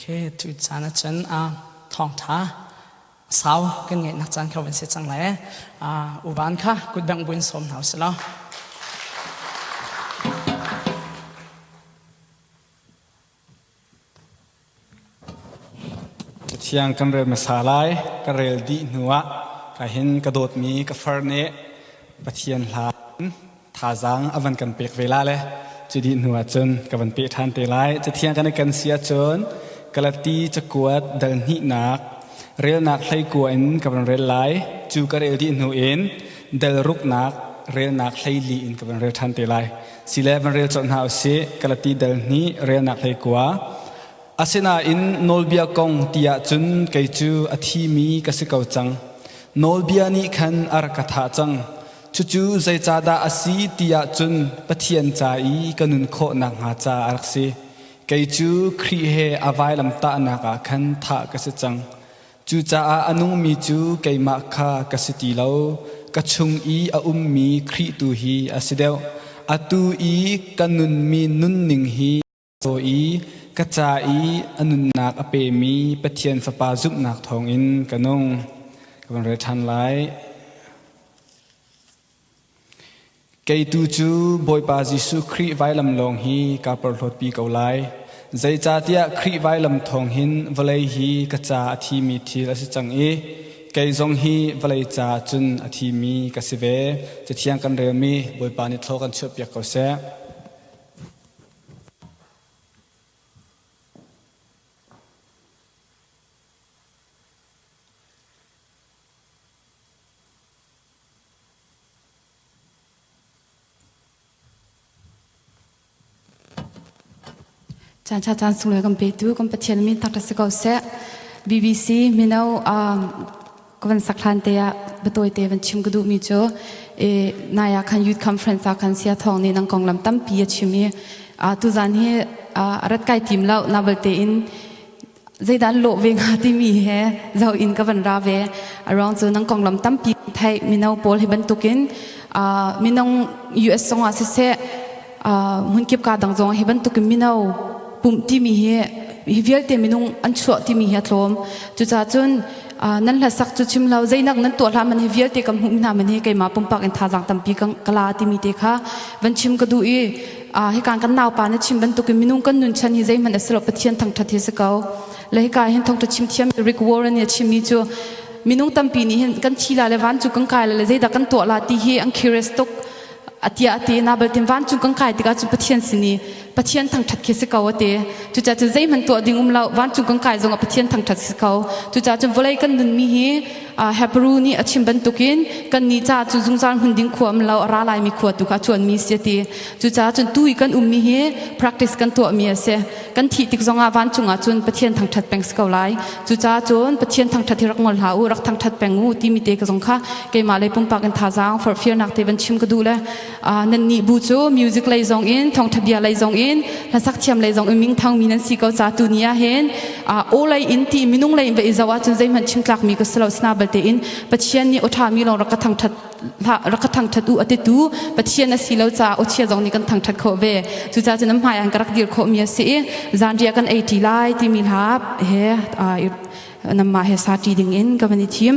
Okay, tu caan ahcun thawngṭha sau kan ngeihnak caan kha van si cang lai. Uvan kha kutbengh buin sawm hna usih law. Cathiang kan rel hmasa lai. Ka rel dih hnuah ka hin ka dawtmi ka far nih Pathian hla thazaang a van kan pek ve la le cu dih hnu ahcun ka van peh ṭhan te lai. Cathiang kan i kan si ahcun Galati cakuat dal hnihnak relnak hleikua in ka van rel lai. Cu ka rel dih hnu in dal ruknak relnak hleili in ka van rel ṭhan te lai. Sile van rel colh hna usih. Galati dal hnih relnak hleikua. Asinain nawlbia kong ti ahcun kei cu a thimi ka si ko cang. Nawlbia nih khan a rak ka thah cang. Cucu zeicahdah a si ti ahcun Pathian ca i ka nun khawh nakhnga ca a rak si. Kei cu Khrih he a vailam tahnak ah khan thah ka si cang. Cucaah a nungmi cu keimah kha ka si ti lo, ka chung i a ummi Khrih tu hi a si deuh. Atu i ka nunmi nunning hi caw i ka ca i a nunnak a pemi Pathian Fapa zumhnak thawngin ka nung. Ka van rel ṭhan lai. Kei tu cu Bawipa Jesuh Khrih vailam lawng hi kaa porhlawtpi ko lai. Zeicahtiah Khrih vailam thawng hin vawlei hi ka ca a thimi thil a si cang i kei zong hi vawlei ca cun a thimi ka si ve. Cathiang kan relmi Bawipa nih thlaw kan chuahpiak ko seh. Caan ṭha caan sunglawi kan petu kan Pathian min thangṭhat si ko seh. BBC mino ka van sak hlan te ah biatawi te van chim ka duhmi cu nai ah khan youth conference ah khan sia thawng nih nang konglam tampi a chim i tuzan hi rat kai tim lo na balte in zeidah an lawh ve hnga timi he zo in ka van ra ve a ruang cu nang konglam tampi theih mino pawl hi bantukin minung US zong ah siseh hmunkip ka dang zong hi bantukin mino pumh timi hi hi vialte minung an chuah timi hi a tlawm cucaah cun nan hlasak cu chim lo zeinak nan tuah hlah man hi vialte kan hmuh hna man hi keimah pumpak in thazaang tampi ka la timi te kha van chim ka duh i hikan kan naupa na chim bantukin minung kan nun chan hi zeihmanh a si lo Pathian thangṭhat hi si ko le hika hin thawngṭha chim thiam Rick Warren nih a chimmi cu minung tampi nih hin kan thi la le vancung kan kai la le zeidah kan tuah la ti hi an curious tuk atia ati na baltin vancung kan kai tikah cun Pathian sin i Pathian thangṭhat khi si ko ati cucaah cun zeihmanh tuah ding um lo vancung kan kai zongah Pathian thangṭhat si ko cucaah cun vawlei kan nunmi hi Hebrew nih a chim bantukin kan nih ca cu zungzal hmun ding khua um lo a ra laimi khua tu kha chuanmi si a ti cucaah cun tu i kan ummi hi practice kan tuahmi a si kan thih tik zongah vancung ah cun Pathian thangṭhat peng si ko lai cucaah cun Pathian thangṭhat hi rak ngol hlah u rak thangṭhat peng u timi te ka zong kha keimah lei pumpak in thazaang forhfialnak te van chim ka duh le nan nih bu cu music lei zong in thawngṭha bia lei zong in hlasak thiam lei zong in mingthang mi nan si ko ca tu ni ah hin aw lei in ti minung lei in va i zoh ahcun zeihmanh chim tlak mi ka si lo sina balte in Pathian nih aw ṭha mi lawng rak ka thangṭhat rak ka thangṭhat u a titu Pathian a si lo caah aw chia zong nih kan thangṭhat khawh ve cucaah cun an hmai ah ka rak dir khawh mi a si i zanriah kan ei ṭi lai timi hla he namah he sa ṭi ding in ka van i thim.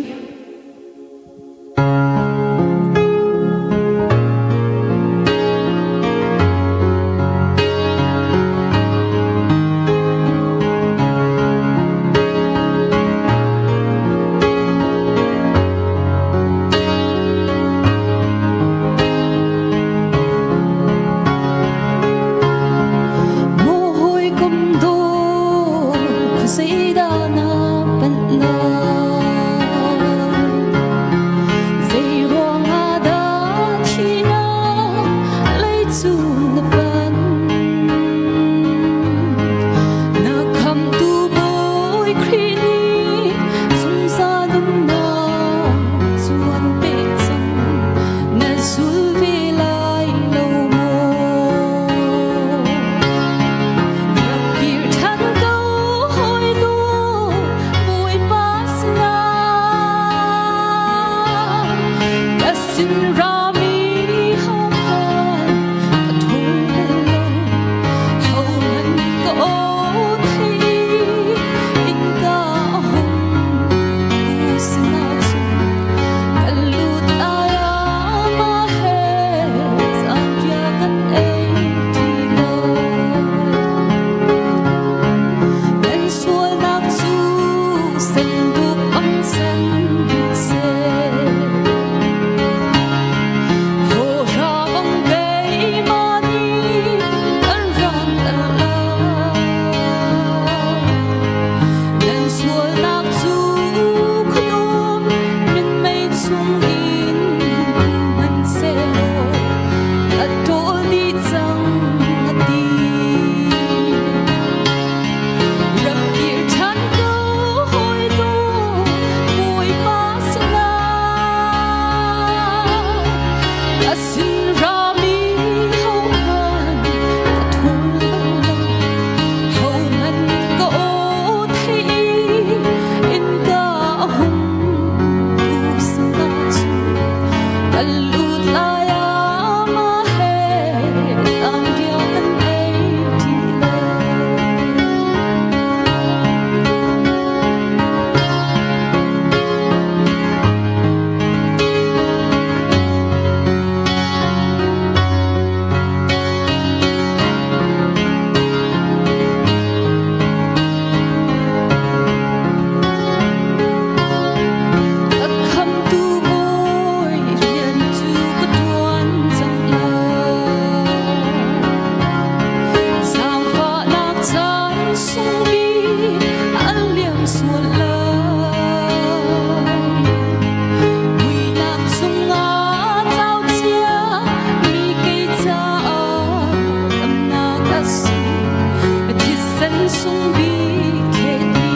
sung bik khetmi.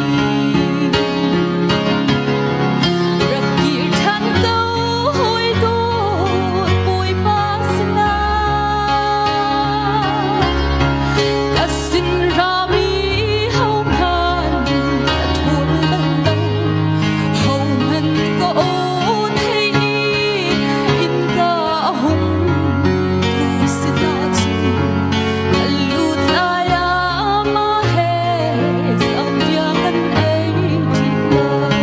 Rak kir ṭhan ko hawi dawt Bawipa sinah. Ka sin rami hohmanh ka ṭhawl bal lo, hohmanh ka aw thei i innka a hung tu sinah cun ka lut lai ah mah he zanriah kan ei ṭi lai.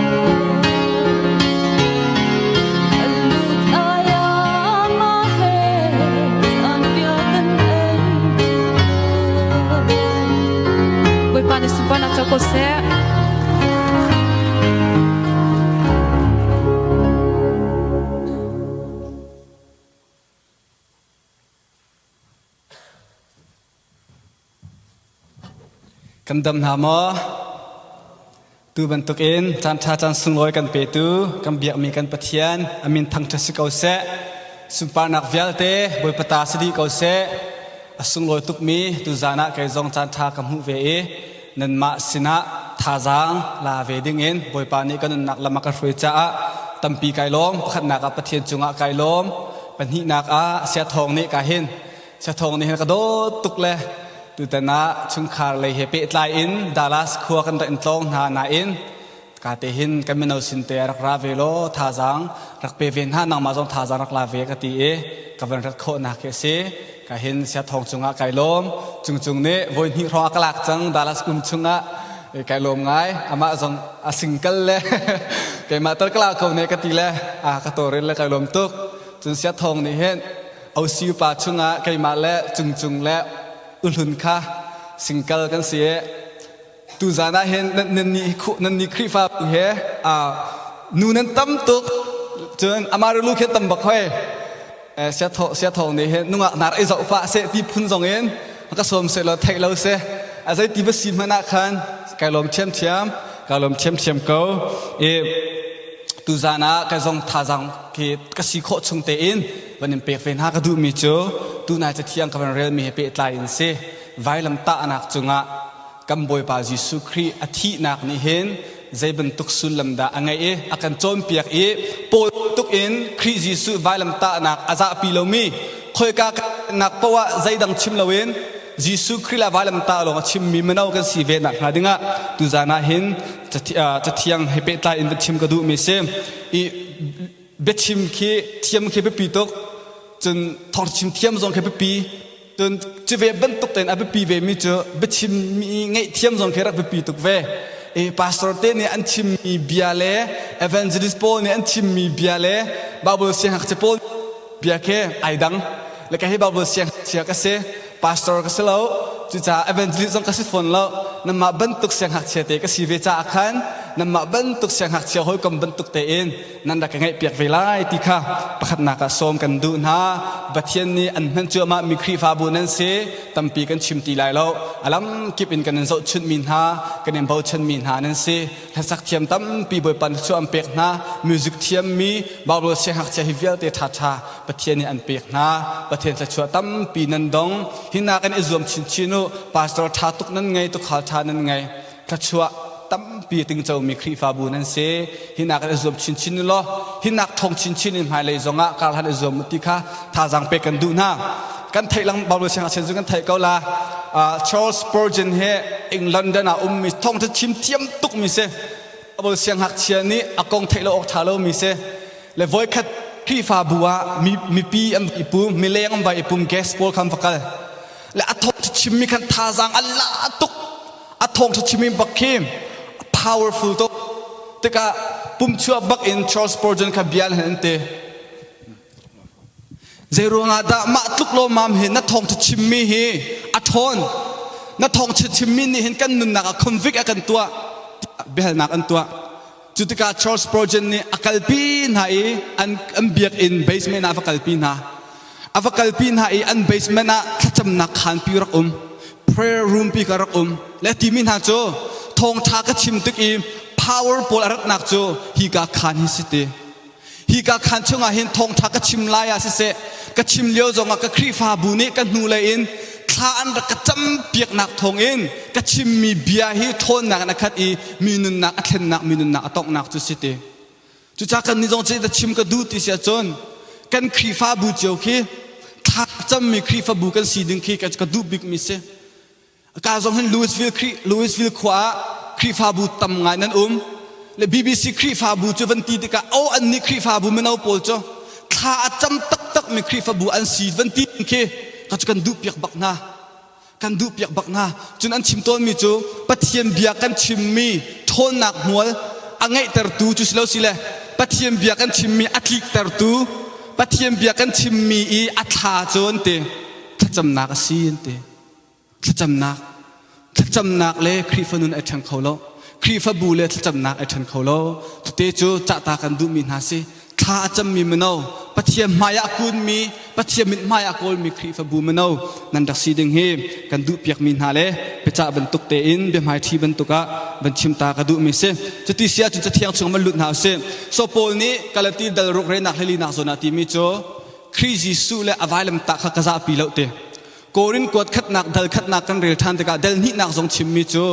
Ka lut lai ah mah he zanriah kan ei ṭi lai. Bawipa nih sunparnak co ko seh. Kan dam hna maw? Tu bantukin caan ṭha caan sunglawi kan petu kan biakmi kan Pathian a min thangṭhat si ko seh. Sunparnak vialte Bawipa ta si dih ko seh. A sunglawi tukmi tuzaan ah kei zong caan ṭha ka hmuh ve i nanmah sinah thazaang la ve dingin Bawipa nih ka nunnak lam a ka hruai caah tampi kai lawm. Pakhatnak ah Pathian cungah kai lawm. Pahnihnak ah Siathawng nih ka hin Siathawng nih hin ka dawt tuk le tutan ah chungkhar lei he pehtlai in Dallas khua kan rak in tlawng hna nain ka te hin kan mino sin te rak ra ve law thazaang rak pe ve hna nangmah zong thazaang rak la ve ka ti i ka van rat khawhnak hi a si ka hin siathawng cungah kai lawm cungcung nih voi hnih hrawng a ka lak cang Dallas um chungah kai lawm ngai amah zong a single le keimah tal ka la ko ne ka ti le a ka tawrin le kai lawm tuk cun siathawng nih hin OCU pa chungah keimah le cungcung le uhlun kha single kan si i Tuzaan ah hin nan nih Khrihfa he nu nan tam tuk cun Amarillo khi tam bak hoi siathawng nih hin nungak nar i zoh pah seh ti phun zong in ka sawm seh law theih lo seh a zei ti va si hmanh ah khan kai lawm ṭhiamṭhiam kai lawm ṭhiamṭhiam ko i tuzaan ah kai zong thazaang khi ka si khawh chung tein van in pek ve hna ka duhmi cu tunai cathiang ka van relmi he pehtlai in si vailam tahnak cungah kan Bawipa Jesuh Khrih a thihnak nih hin zei bantuk sullam dah a ngeih i a kan cawnpiak i Paul tuk in Khrih Jesuh vailam tahnak a zahpi lomi khoika nak poah zeidang chim loin Jesuh Khrih le vailam tah lawng a chimmi mino kan si ve nak hnga dingah tuzaan ah hin cathiang he pehtlai in va chim ka duhmi si i biachim khi thiam khi biapi tuk cun thawngchim thiam zong khi biapi Cun cu ve bantuk tein a biapi vemi cu biachimmi ngaihthiam zong khi rak biapi tuk ve. I pastor te nih an chimmi bia le evangelist pawl nih an chimmi bia le Bible siangngakchia pawl bia khi ai dang. Le ka hi Bible siangngakchia ka si, pastor ka si lo, cucaah evangelist zong ka si fawn lo. Nanmah bantuk siangngakchia te ka si ve caah khan nanmah bantuk siangngakchia hawikom bantuk tein nan rak ka ngaihpiak ve lai ti kha pakhatnak ah sawm kan duh hna. Pathian nih an hman cuahmah mi Khrihfabu nan si tampi kan chim ti lai lo. A lam kip in kan in zohchunhmi hna, kan in bochanmi hna nan si. Hlasak thiam tampi Bawipa nih an pek hna. Music thiammi Bible siangngakchia hi vialte ṭhaṭha Pathian nih an pek hna. Pathian thluachuah tampi nan dong. Hi nakin i zuam chinchin u. Pastor ṭha tuk nan ngei, tuukhal ṭha nan ngei. Thluachuah tampi a tingcomi Khrihfabu nan si. Hinak in i zuam chinchin u law hinak thawng chinchin in hmailei zongah karhlan i zuam u ti kha thazaang pek kan duh hna. Kan theih lang Bible siangngakchia cu kan theih ko la. Uh, Charles Spurgeon hi England London ah ummi thawngtha chim thiam tukmi si. Bible siangngakchia nih a kong theih lo awk ṭha lomi si. Le voikhat Khrihfabu ah mi, mipi an va i pum, mileng an va i pum, guest pawl kha an va kal. Le a thawngtha chimmi khan thazaang a la tuk. A thawngṭha chimmi bak khi powerful tuk tikah pumchuah bak in Charles Spurgeon kha bia an ti. Zei ruangah dah mah tluk lawmmam hi na thawngṭha chimmi hi a ṭhawn na thawngṭha chimmi nih hin kan nunnak ah convict a kan tuah biahalnak an tuah cu tikah Charles Spurgeon nih a kalpi hna i an, an biakinn basement ah a va kalpi hna A va kalpi hna i an basement ah thlacamnak khaanpi rak um. Prayer room pi ka rak um. Le timi hna cu thawngṭha ka chim tik i power pawl a ratnak cu hika khaan hi si ti. Hika khaan chungah hin thawngṭha ka chim lai ah siseh, ka chim lio zongah ka Khrihfabu nih ka hnulei in Thla an rak ka cam piaknak thawngin ka chimmi bia hi ṭhawnnak in a khat i mi nunnak a thlennak, mi nunnak a tonghnak cu si ti. Cucaah kan nih zong cu chim ka duh ti si ahcun kan Khrihfabu cio khi thla cammi Khrihfabu kan si ding khi ka duh bikmi si. Ka zong hin Louisville, Louisville khua ah Khrihfabu tam ngai nan um. Le BBC Khrihfabu cu van ti tikah oh an nih Khrihfabu mino pawl cu thla a cam taktakmi Khrihfabu an si van ti khi ka cu kan duh piak bak hna. Kan duh piak bak hna. Cun an chim tawnmi cu Pathian bia kan chimmi ṭhawnnak hmual a ngeihtertu cu si lo si le Pathian bia kan chimmi a tliktertu Pathian bia kan chimmi i a thla cu an ti thlacamnak a si an ti. Thlacamnak thlacamnak le Khrihfa nun ai ṭheng kho lo. Khrihfabu le thlacamnak ai ṭhen kho lo. Tute cu cahta kan duhmi hna si. Thla a cammi mino, Pathian hmai ah kunmi, Pathian mit hmai ah kawlmi Khrihfabu mino nan rak si ding hi kan duhpiakmi hna le biacah bantuk tein biahmaiṭhi bantuk ah van chim ta ka duhmi si. Cuti si ahcun Cathiang chung van lut hna usih. So Paul nih Galati dal ruk renak hlelinak zawn ah timi cu Khrih Jesuh le a vailamtah kha ka zahpi lo ti. Korin kuat khatnak dal khatnak kan rel ṭhan tikah dal hnihnak zong chimmi cu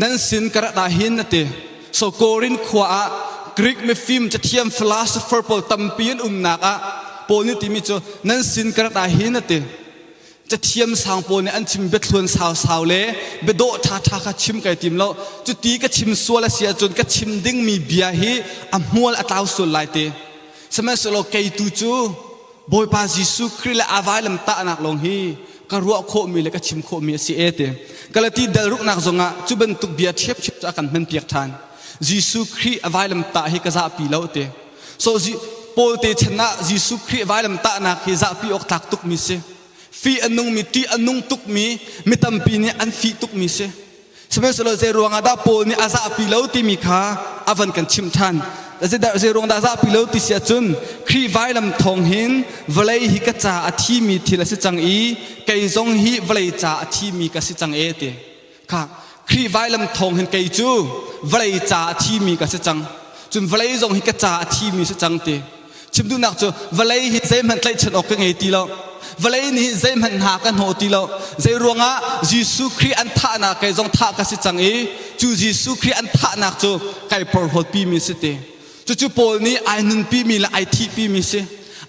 nan sin ka rat ah hin a ti. So Korin khua ah Greek mifim cathiam philosopher pawl tampi an umnak ah Paul nih timi cu nan sin ka rat ah hin a ti. Cathiam sang pawl nih an chim biathluan sau-sau le biadawh ṭhaṭha kha chim kai tim lo. Cuti ka chim sual a si ahcun ka chim dingmi bia hi a hmual a tlau sual lai ti. Sihmanhsehlaw kei tu cu Bawipa Jesuh Khrih le a vailam tahnak lawng hi ka ruah khawhmi le ka chim khawhmi a si e ti. Galati dal ruknak zongah cu bantuk bia ṭhiapṭhiap cu a kan hmanpiak ṭhan. Jesuh Khrih a vailam tah hi ka zahpi lo ti. So Paul te chan ah Jesuh Khrih vailam tahnak hi zahpi awk tlak tukmi si. Fih a nungmi, ṭih a nung tukmi, mi tampi nih an fih tukmi si. Sihmanhsehlaw zei ruangah dah Paul nih a zahpi lo timi kha a van kan chimh ṭhan. Zei ruang dah a zahpi lo ti si ahcun Khrih vailam thawng hin vawlei hi ka ca a thimi thil a si cang i kei zong hi vawlei ca a thimi ka si cang e ti. Kha Khrih vailam thawng hin kei cu vawlei ca a thimi ka si cang. Cun vawlei zong hi ka ca a thimi si cang ti. Chim duhnak cu vawlei hi zeihmanh tlaihchan awk ka ngei ti lo. Vawlei nih zeihmanh hna ka hnawh ti lo. Zei ruangah Jesuh Khrih an thahnak kei zong thah ka si cang i cu Jesuh Khrih an thahnak cu kai porhlawtpi mi si ti. Cucu Paul nih ai nunpi mi le ai thihpi mi si.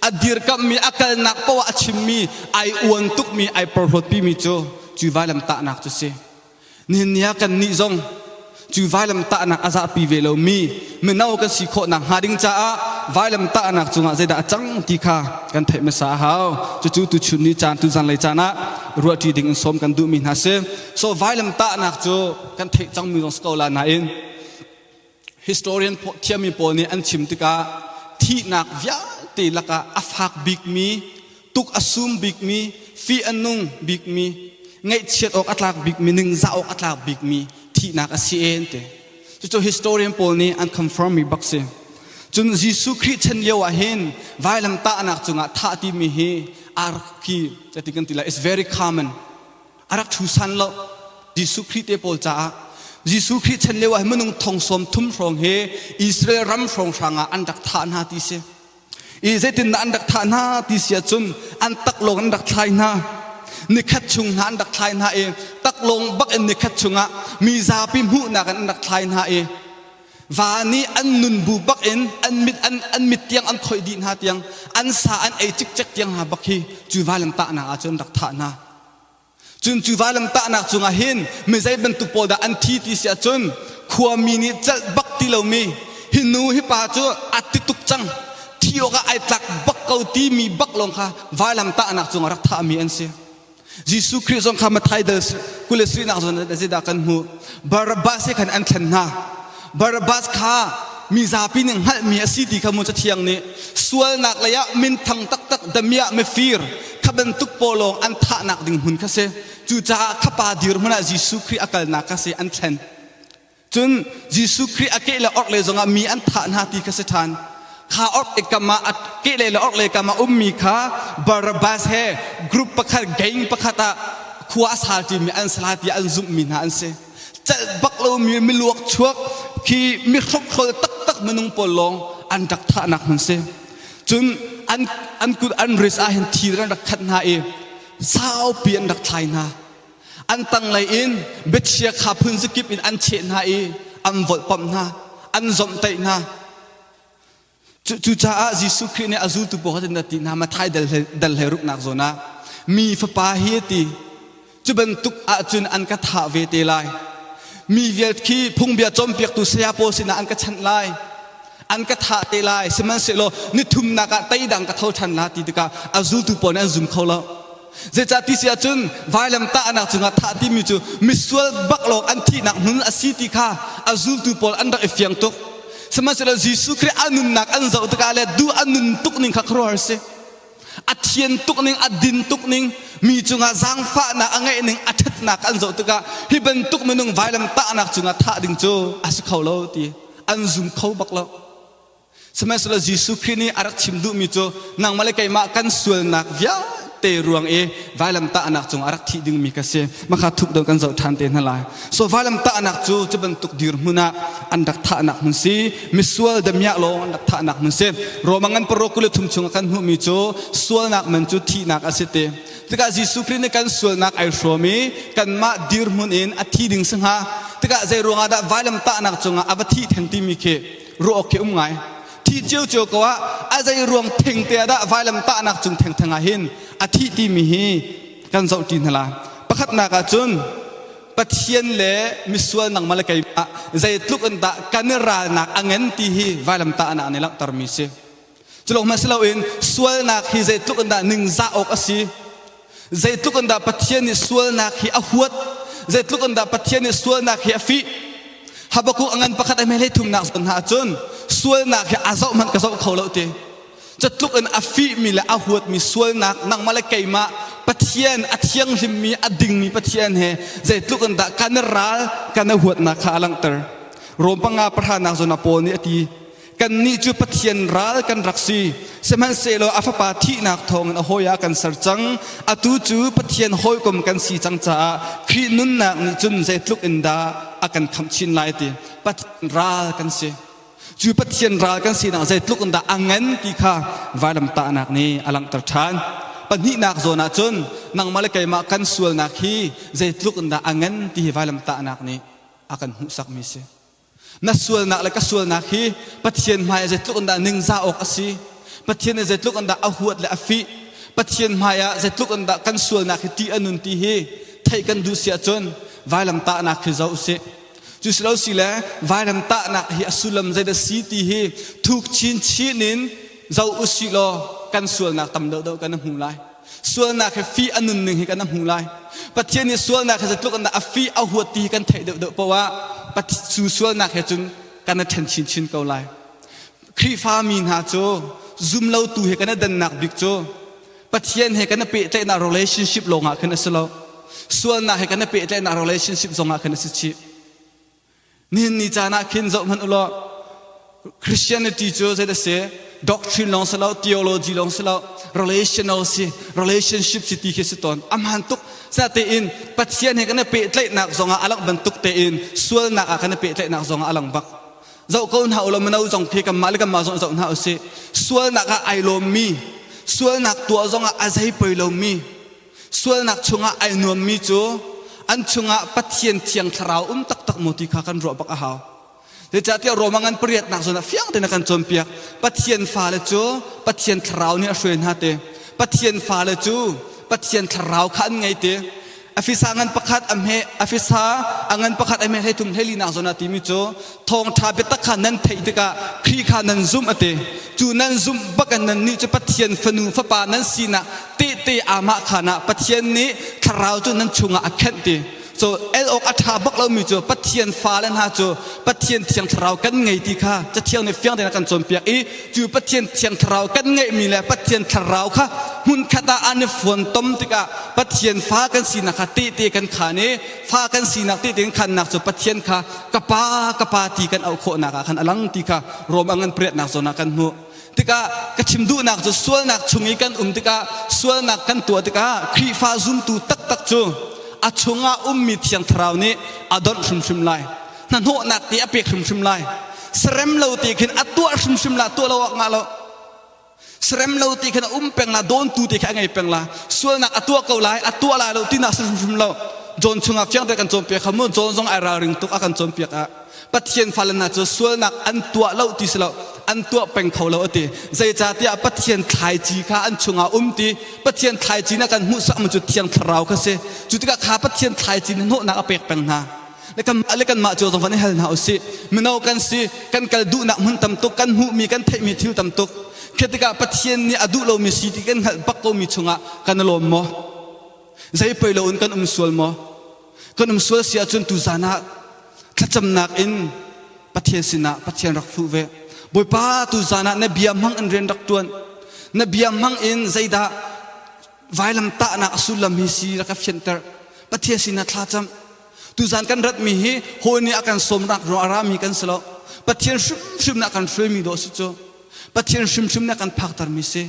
A dirkamhmi, a kalnak poah a chimmi, ai uan tukmi, ai porhlawtpi mi cu cu vailam tahnak cu si. Nihin ni ah kannih zong cu vailam tahnak a zahpi ve lomi mino kan si khawh nakhnga ding caah vailam tahnak cungah zeidah a cang ti kha kan theih hmasa a hau. Cucu tuchun ni caan tuzan lei caan ah ruahṭi ding in sawm kan duhmi hna si. So vailam tahnak cu kan theih cangmi zong si ko la nain Historian thiammi pawl nih an chim tikah thihnak vialte lakah a fak bikmi, tuk a sum bikmi, fih a nung bikmi, ngaihchiat awk a tlak bikmi, ningzah awk a tlak bikmi thihnak a si e an ti. Cucu historian pawl nih an confirm mi bak si. Cun Jesuh Khrih chan lio ah hin vailam tahnak cungah thah timi hi arki ti kan ti lai. It's very common. A rak ṭhu san lo. Jesuh Khrih te pawl caah Jesuh Khrih chan lio ah minung thong sawm thum hrawng hi Israel ram hrawnghrang ah an rak thah hna ti si. I zeitindah an rak thah hna ti si ahcun an taklawng an rak thlai hna. Nikhat chung hna an rak thlai hna i taklawng bak in nikhat chungah mi zapi hmuhnak in an rak thlai hna i va nih an nun bu bak in an mit an, an mit tiang an khoih dih hna tiang an sa an ei cikcek tiang hna bak hi cu vailam tahnak ah cun rak thah hna. Cun cu vailamtahnak cungah hin mi zei bantuk pawl dah an thi ti si ahcun khuami nih celh bak ti lomi hi nu hi pa cu a ti tuk cang thi awkah ai tlak bak ko timi bak lawng kha vailamtahnak cungah rak thahmi an si. Jesuh Khrih zong kha Matthai dal kul le sarihnak zawn zeidah kan hmuh Barabbas he khan an thlen hna. Barabbas kha mi zapi nih hngalhmi a si ti kha mu Cathiang nih sualnak lei ah minthang taktak damiah mifir kha bantuk pawlawng an thahnak ding hmun kha si. Cucaah khapa dirhmun ah Jesuh Khrih a kalnak kha si an thlen. Cun Jesuh Khrih a keh le orh le zongah mi an thah hna ti kha si ṭhan. Kha orh i kam ah a kehlei le orh lei kam ah ummi kha Barabbas he group pakhat gang pakhat ah khua a sal ṭimi an sala tiah an zumhmi hna an si. Celh bak lomi miluak chuak khi mi hrokhrol taktak minung pawl lawng an rak thahnak hmun si. Cun an an kut an wrist ah hin thir an rak khat hna i. Saupi an rak thlai hna. An tanglei in biachia kha phun zakip in an cheh hna i an volhpamh hna, an zomhtaih hna. Cucaah Jesuh Khrih nih a zultu pawl kha a ti hna Matthai dal hlei ruknak zawn ah mi fapa hi a ti cu bantuk ahcun an ka thah ve te lai mi vial khi phungbia cawnpiaktu saya pawl sinah an ka chanh lai an ka thah te lai sihmanhsehlaw ni thumnak ah teidang ka tho ṭhan la ti tikah a zultu pawl nih an zum kho lo Zeicah ti si ahcun vailam tahnak cungah thah timi cu misual bak lawng an thihnak hmun a si ti kha a zultu pawl an rak i fiang tuk. Sihmanhsehlaw Jesuh Khrih a nunnak an zoh tikah le duh a nun tuk ning kha khuaruahhar si. A thian tuk ning, a din tuk ning, mi cungah zaangfahnak a ngeih ning, a ṭhatnak an zoh tikah hi bantuk minung vailam tahnak cungah thah ding cu a si kho lo ti an zum kho bak lo. Sihmanhsehlaw Jesuh Khrih nih a rak chim duhmi cu nangmah le keimah kan sualnak vialte ruang i vailamtahnak cung a rak thih dingmi ka si. Makha thuk deuh kan zoh ṭhan te hna lai. So vailamtahnak cu cu bantuk dirhmun ah an rak thahnak hmun si. Misual damiah lawng an rak thahnak hmun si. Roma ngan paruk 23 chung ah kan hmuhmi cu sualnak man cu thihnak a si ti. Tikah Jesuh Khrih nih kan sualnak ai hrawm i kanmah dirhmun in a thi ding si hnga. Tikah zei ruangah dah vailamtahnak cungah a va thih theng timi khi ruah awk khi um ngai thi ciocio ko ah a zei ruang theng te ah dah vailam tahnak cung thengtheng ah hin a thih timi hi kan zoh ṭi hna la pakhatnak ah cun Pathian le misual nangmah le keimah zeitluk in dah kan i ralnak a ngen ti hi vailam tahnak nih langhtermi si culong hmanh si loin sualnak hi zeitluk in dah ningzah awk a si zeitluk in dah Pathian nih sualnak hi a huat zeitluk in dah Pathian nih sualnak hi a fih Habakuk a ngan pakhat a hmeh thumnak zawn hna ahcun sualnak hi a zoh hmanh ka zoh kho lo ti catluk in a fihmi le a huatmi sualnak nangmah le keimah Pathian a thianghlimmi a dingmi Pathian he zeitluk in dah kan i ral kan i huatnak kha a langhter Rom panga pahranak zawn ah Paul nih a ti Kannih cu Pathian ral kan rak si. Sihmanhsehlaw a Fapa thihnak thawngin a hawi ah kan ser cang. Atu cu Pathian hawikom kan si cang caah Khrih nunnak nih cun zeitluk in dah a kan khamh chin lai ti. Pathian ral kan si. Cu Pathian ral kan sinak zeitluk in dah a ngan ti kha vailamtahnak nih a langhter ṭhan. Pahnihnak zawn ah cun nangmah le keimah kan sualnak hi zeitluk in dah a ngan ti hi vailamtahnak nih a kan hmuhsakmi si. Na sualnak le ka sualnak hi Pathian hmai ah zeitluk in dah ningzah awk a si. Pathian nih zeitluk in dah a huat le a fih. Pathian hmai ah zeitluk in dah kan sualnak hi ṭih a nun ti hi theih kan duh si ahcun vailamtahnak hi zoh usih. Cu si lo si le vailamtahnak hi a sullam zeidah si ti hi thuk chinchin in zoh usih law kan sualnak tam deuhdeuh kan hmu lai. Sualnak hi fih a nunning hi kan hmu lai. Pathian nih sualnak hi zeitluk in dah a fih a huat ti hi kan theih deuhdeuh poah ah cu sualnak he cun kan i ṭhen chinchin ko lai. Khrihfa mi hna cu zumlotu he kan i dannak bik cu Pathian he kan i pehtlaihnak relationship lawngah khin a si lo. Sualnak he kan i pehtlaihnak relationship zongah khin a si chih. Nihin ni caan ah khin zoh hmanh u law Christianity cu zei si doctrine lawng si lo theology lawng si lo relational si relationship si ti khi si tawn a hmaan tuk tein Pathian he kan i pehtlaihnak zongah a lang bantuk tein sualnak ah kan i pehtlaihnak zongah a lang bak zoh ko hna u law mino zong khi kanmah le kanmah zong zoh hna usih sualnak ah ai lawmmi sualnak tuah zongah a zei poi lomi Sualnak chungah ai nuammi cu an chungah Pathian thiang thlarau um taktak maw ti kha kan ruah bak a hau. Zeicahtiah Roma ngan pariatnak zawn ah fiang tein a kan cawnpiak. Pathian fale cu Pathian thlarau nih a hruai hna te. Pathian fale cu Pathian thlarau kha an ngei te. Afisa ngan pakhat a hme Afisa a ngan pakhat a hme hlei thum hlei linak zawn ah timi cu thawngṭha biatak kha nan theih tikah Khrih kha nan zumh a ti. Cu nan zumh bak in nannih cu Pathian fanu fapa nan sinak tehte amah khan ah Pathian nih thlarau cu nan chungah a khenh ti. So el awk a ṭha bak lomi cu Pathian fale hna cu Pathian thiang thlarau kan ngei ti kha Cathiang nih fiang tein a kan cawnpiak i cu Pathian thiang thlarau kan ngeihmi le Pathian thlarau kha hmunkhat ah an i funtom tikah Pathian fa kan sinak kha tehte kan khaan i fa kan sinak tehte kan khaannak cu Pathian kha ka pa ka pa ti kan auh khawhnak ah khan a lang ti kha Rom a ngan pariatnak zawn ah kan hmuh tikah ka chim duhnak cu sualnak chung i kan um tikah sualnak kan tuah tikah Khrihfa zumtu taktak cu a chungah ummi thiang thlarau nih a donh hrimhrim lai hnahnawhnak te a pek hrimhrim lai sarem lo te khin a tuah hrimhrim la tuah lo awk ngah lo. Serem lo ti khan a um peng la, dawntu ti kha a ngei peng la. Sualnak a tuah ko lai, a tuah lai lo ti nak si hrimhrim lo. John chungah fiang te kan cawnpiak kha mu. John zong ai ralring tuk a kan cawnpiak ah. Pathian fale hna cu sualnak an tuah lo ti si lo, an tuah peng kho lo a ti. Zeicahtiah Pathian thlaici kha an chungah um ti. Pathian thlaici na kan hmuhsak mi cu Thiang Thlarau kha si. Cu tikah kha Pathian thlaici nih hnawhnak a pek peng hna. Le kanmah le kanmah cio zong van i hal hna usih. Mino kan si, kan kal duhnak hmun tam tuk, kan hmuhmi, kan theihmi thil tam tuk. Khi tikah Pathian nih a duh lomi si ti kan hngalh bak komi chungah kan i lawm maw? Zei poi loin kan um sual maw? Kan um sual si ahcun tuzan ah thlacamnak in Pathian sinah Pathian rak fuh ve. Bawipa tuzan ah na bia hmang in rian rak ṭuan. Na bia hmang in zeidah vailam tahnak a sullam hi si rak ka fianter. Pathian sinah thlacam. Tuzan kan ratmi hi hawi nih a kan sawmnak ruang a rami kan si lo. Pathian hrimhrim nih a kan hruaimi dawh si cu. Pathian hrimhrim nih a kan phaktermi si.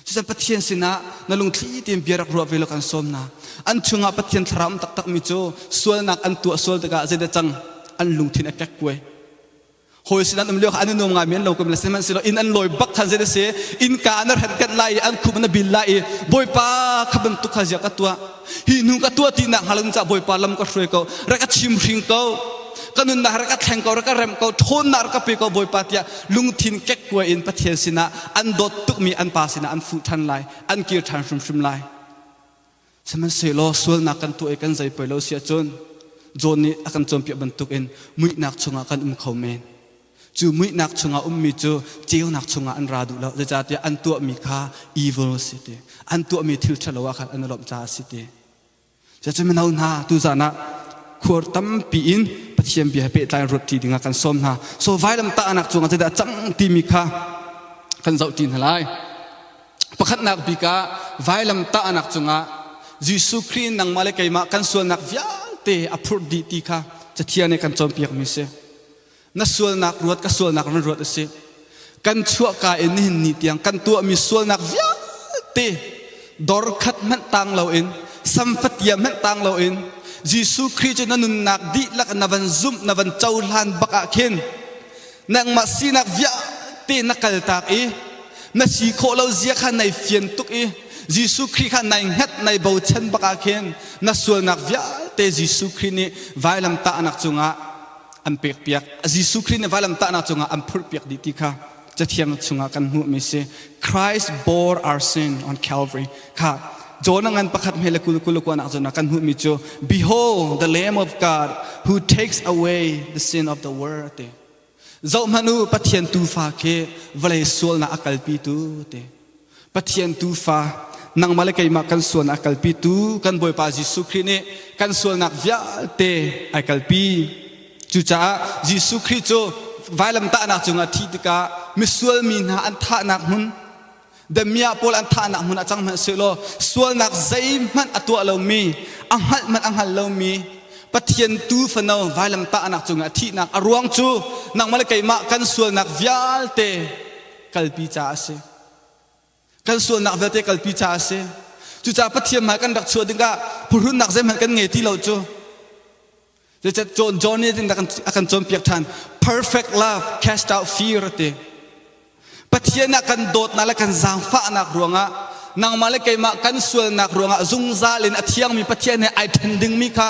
Cucan Pathian sinah na lungthli tein bia rak ruah ve law kan sawm hna. An chungah Pathian thlarau um taktakmi cu sualnak an tuah sual tikah zeidah cang an lungthin a kekkuai. Hawi sin an um lio kha an i nuam ngaimi an lo kum le sihmanhsehlaw inn an lawi bak khan zeidah si innka an hrenh kanh lai i an khup an bil lai i Bawipa kha bantuk kha zia ka tuah hi hnu ka tuah ti nak hnga lo caah Bawipa lam ka hruai ko rak ka chim hring ko ka nunnak rak ka thleng ko rak ka remh ko ṭhawnnak rak ka pe ko Bawipa tiah lungthin kekkuai in Pathian sinah an dawt tukmi an pa sinah an fuh ṭhan lai an kir ṭhan hrimhrim lai sihmanhsehlaw sualnak kan tuah i kan zei poi lo si ahcun John nih a kan cawnpiak bantukin muihnak chungah kan um kho men cu muihnak chungah ummi cu ceunak chungah an ra duh lo zeicahtiah an tuahmi kha evil si ti an tuahmi thil ṭhalo ah khan an i lawmh caah a si ti Cucu mino hna tuzan ah khuar tampi in Pathian bia he pehtlai in ruat ṭi dingah kan sawm hna. So vailam tahnak cungah zeidah a cang timi kha kan zoh ṭi hna lai. Pakhatnak bik ah vailam tahnak cungah Jesuh Khrih in nangmah le keimah kan sualnak vialte a phurh dih ti kha Cathiang nih kan cawnpiakmi si. Na sualnak ruat ka sualnak nan ruat a si. Kan chuahka in nihin ni tiang kan tuahmi sualnak vialte dor khat hmanh tang loin samfatia hmanh tang loin Jesuh Khrih cu na nunnak dihlak na van zumh na van cohlan bak ah khin nangmah sinak vialte na kaltak i na si khawh lo zia kha nai fian tuk i Jesuh Khrih kha nai hngat nai bochan bak ah khin na sualnak vialte Jesuh Khrih nih vailam tahnak cungah an pekpiak. Jesuh Khrih nih vailamtahnak cungah an phurhpiak dih ti kha Cathiang chungah kan hmuhmi si. Christ bore our sin on Calvary. Kha John a ngan pakhat hme le kul kul kuanak zawn ah kan hmuhmi cu Behold the Lamb of God who takes away the sin of the world ti. Zohhmanh u Pathian tuufa khi vawlei sualnak a kalpitu ti. Pathian tuufa nangmah le keimah kan sualnak a kalpitu kan Bawipa Jesuh Khrih nih kan sualnak vialte ai kalpi. Cucaah Jesuh Khrih cu vailamtahnak cungah thih tikah misual mi hna an thahnak hmun damiah pawl an thahnak hmun ah cang hmanh sehlaw sualnak zeihmanh a tuah lomi a hngalh hmanh a hngal lomi Pathian tu fano vailamtahnak cungah thihnak a ruang cu nangmah le keimah kan sualnak vialte kalpi caah a si. Kan sualnak vialte kalpi caah a si. Cucaah Pathian hmai kan rak chuah dingah phuhrunnak zeihmanh kan ngei ti lo cu. Zeicah John John nih a kan cawnpiak ṭhan. Perfect love cast out fear a ti. Pathian ah kan dawtnak le kan zaangfahnak ruangah nangmah le keimah kan sualnak ruangah zungzal in a thiangmi Pathian he ai ṭhen dingmi kha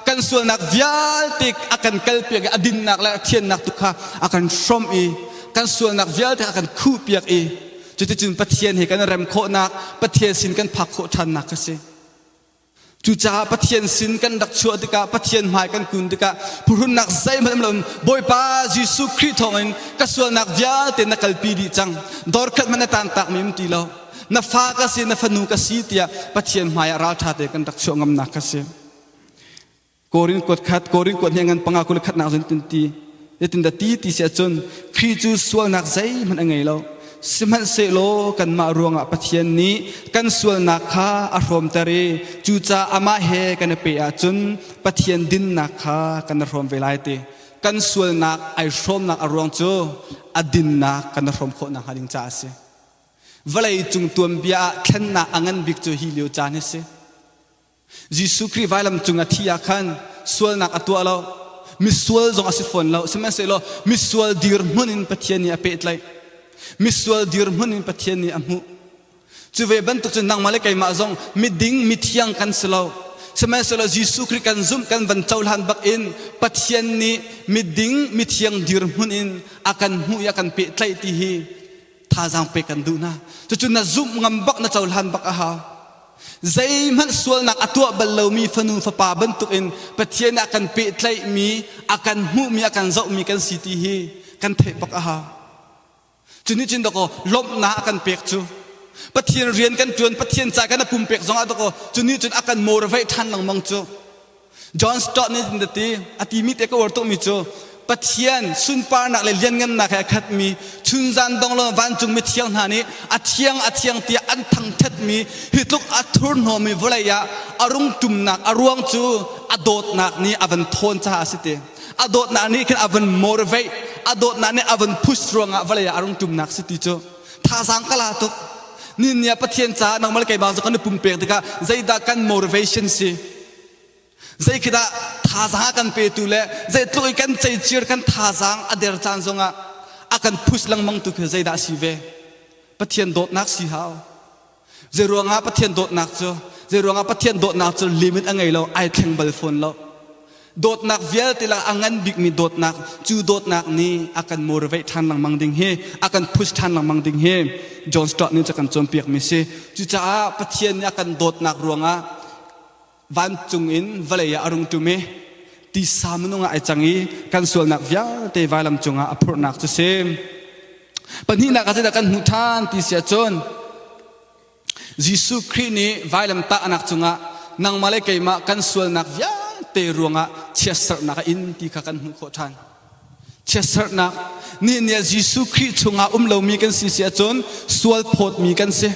kan sualnak vialte a kan kalpiak i a dinnak le a thiannak tu kha a kan hrawmh i kan sualnak vialte a kan khuhpiak i cuticun Pathian he kan rem khawhnak Pathian sin kan phak khawh ṭhannak kha si. Cucaah Pathian sin kan rak chuah tikah Pathian hmai kan kun tikah phuhrunnak zeihmanh um loin Bawipa Jesuh Khrih thawngin ka sualnak vialte na kalpi dih cang. Dorkhat hmanh na taantakmi um ti lo. Na fa ka si, na fanu ka si tiah Pathian hmai ah ralṭha te kan rak chuah ngamnak kha si. Korin kuat khat, Korin kuat hnih ngan panga kul khatnak zun tin ti. Zeitin dah ti ti si ahcun Khrih cu sualnak zeihmanh a ngei lo. Sihmanhsehlaw kanmah ruangah Pathian nih kan sualnak kha a hrawmter i cucaah amah he kan i peh ahcun Pathian dinnak kha kan i hrawm ve lai ti. Kan sualnak ai hrawmnak a ruang cu a dinnak kan i hrawm khawh nakhnga ding caah a si. Vawlei cung tuanbia ah thlennak a ngan bik cu hi lio caan hi si. Jesuh Khrih vailam cung a thi ah khan sualnak a tuah lo. Misual zong a si fawn lo. Sihmanhsehlaw misual dirhmun in Pathian nih a pehtlaih. Misual dirhmun in Pathian nih a hmuh. Cu ve bantuk cun nangmah le keimah zong miding mithiang kan si lo. Sihmanhsehlaw Jesuh Khrih kan zumh kan van cohlan bak in Pathian nih miding mithiang dirhmun in a kan hmuh i a kan pehtlaih ti hi thazaang pek kan duh hna. Cucu na zumh ngam bak na cohlan bak a hau. Zeihmanh sualnak a tuah bal lomi fanu fapa bantukin Pathian nih a kan pehtlaihmi, a kan hmuhmi, a kan zohmi kan si ti hi kan theih bak a hau. Cu nih cun dakaw lawmhnak a kan pek cu. Pathian rian kan ṭuan, Pathian ca kan a pumpek zongah dakaw cu nih cun a kan motivate ṭhan lengmang cu. John Stott nih a ti, a timi te ka uar tukmi cu Pathian sunparnak le lianngannak he a khatmi chunzan dong lo vancung mithiang hna nih a thiang a thiang tiah an thangṭhatmi hi tluk a thurhnawmmi vawlei ah a rung ṭumnak a ruang cu a dawtnak nih a van thawn caah a si ti. A dawtnak nih khin a van motivate, a dawtnak nih a van push ruangah vawlei ah a rung ṭumnak si ti cu thazaang ka la tuk. Ni ni ah Pathian caah nangmah le keimah zong kan i pumpek tikah zeidah kan motivation si? Zei khi dah thazaang a kan petu le zeitluk i kan ceicir kan thazaang a der caan zongah a kan push lengmang tu khi zeidah a si ve? Pathian dawtnak si hau. Zei ruangah Pathian dawtnak cu zei ruangah Pathian dawtnak cu limit a ngei lo, ai thleng bal fawn lo. Dawtnak vialte lak a ngan bikmi dawtnak cu dawtnak nih a kan motivate ṭhan lengmang ding hi a kan push ṭhan lengmang ding hi John Stott nih cu kan cawnpiak mi si. Cucaah Pathian nih a kan dawtnak ruangah vancung in vawlei ah a rung ṭum i tisa minung ah ai cang i kan sualnak vialte vailam cungah a phurhnak cu si. Pahnihnak ah zeidah kan hmuh ṭhan ti si ahcun Jesuh Khrih nih vailam tahnak cungah nangmah le keimah kan sualnak vialte ruangah chiatserhnak a in ti kha kan hmuh khawh ṭhan. Chiatserhnak nih nih Jesuh Khrih chungah um lomi kan si si ahcun sual phawtmi kan si,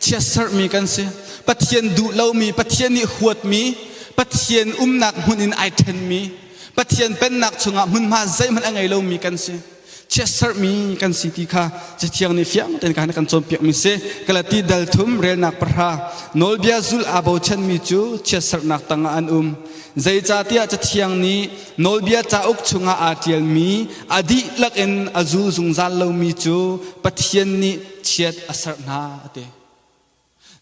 chiatserhmi kan si, Pathian duh lomi, Pathian nih huatmi, Pathian umnak hmun in ai ṭhenmi, Pathian pennak chungah hmunhma zeihmanh a ngei lomi kan si. Chiatserhmi kan si ti kha Cathiang nih fiang tein kan kan cawnpiakmi si. Galati dal thum relnak pahra nawlbia zulh aa bochanmi cu chiatserhnak tangah an um. Zeicahtiah Cathiang nih Nawlbia cauk chungah aa ṭialmi a dihlak in a zul zungzal lomi cu Pathian nih chiat a serh hna a ti.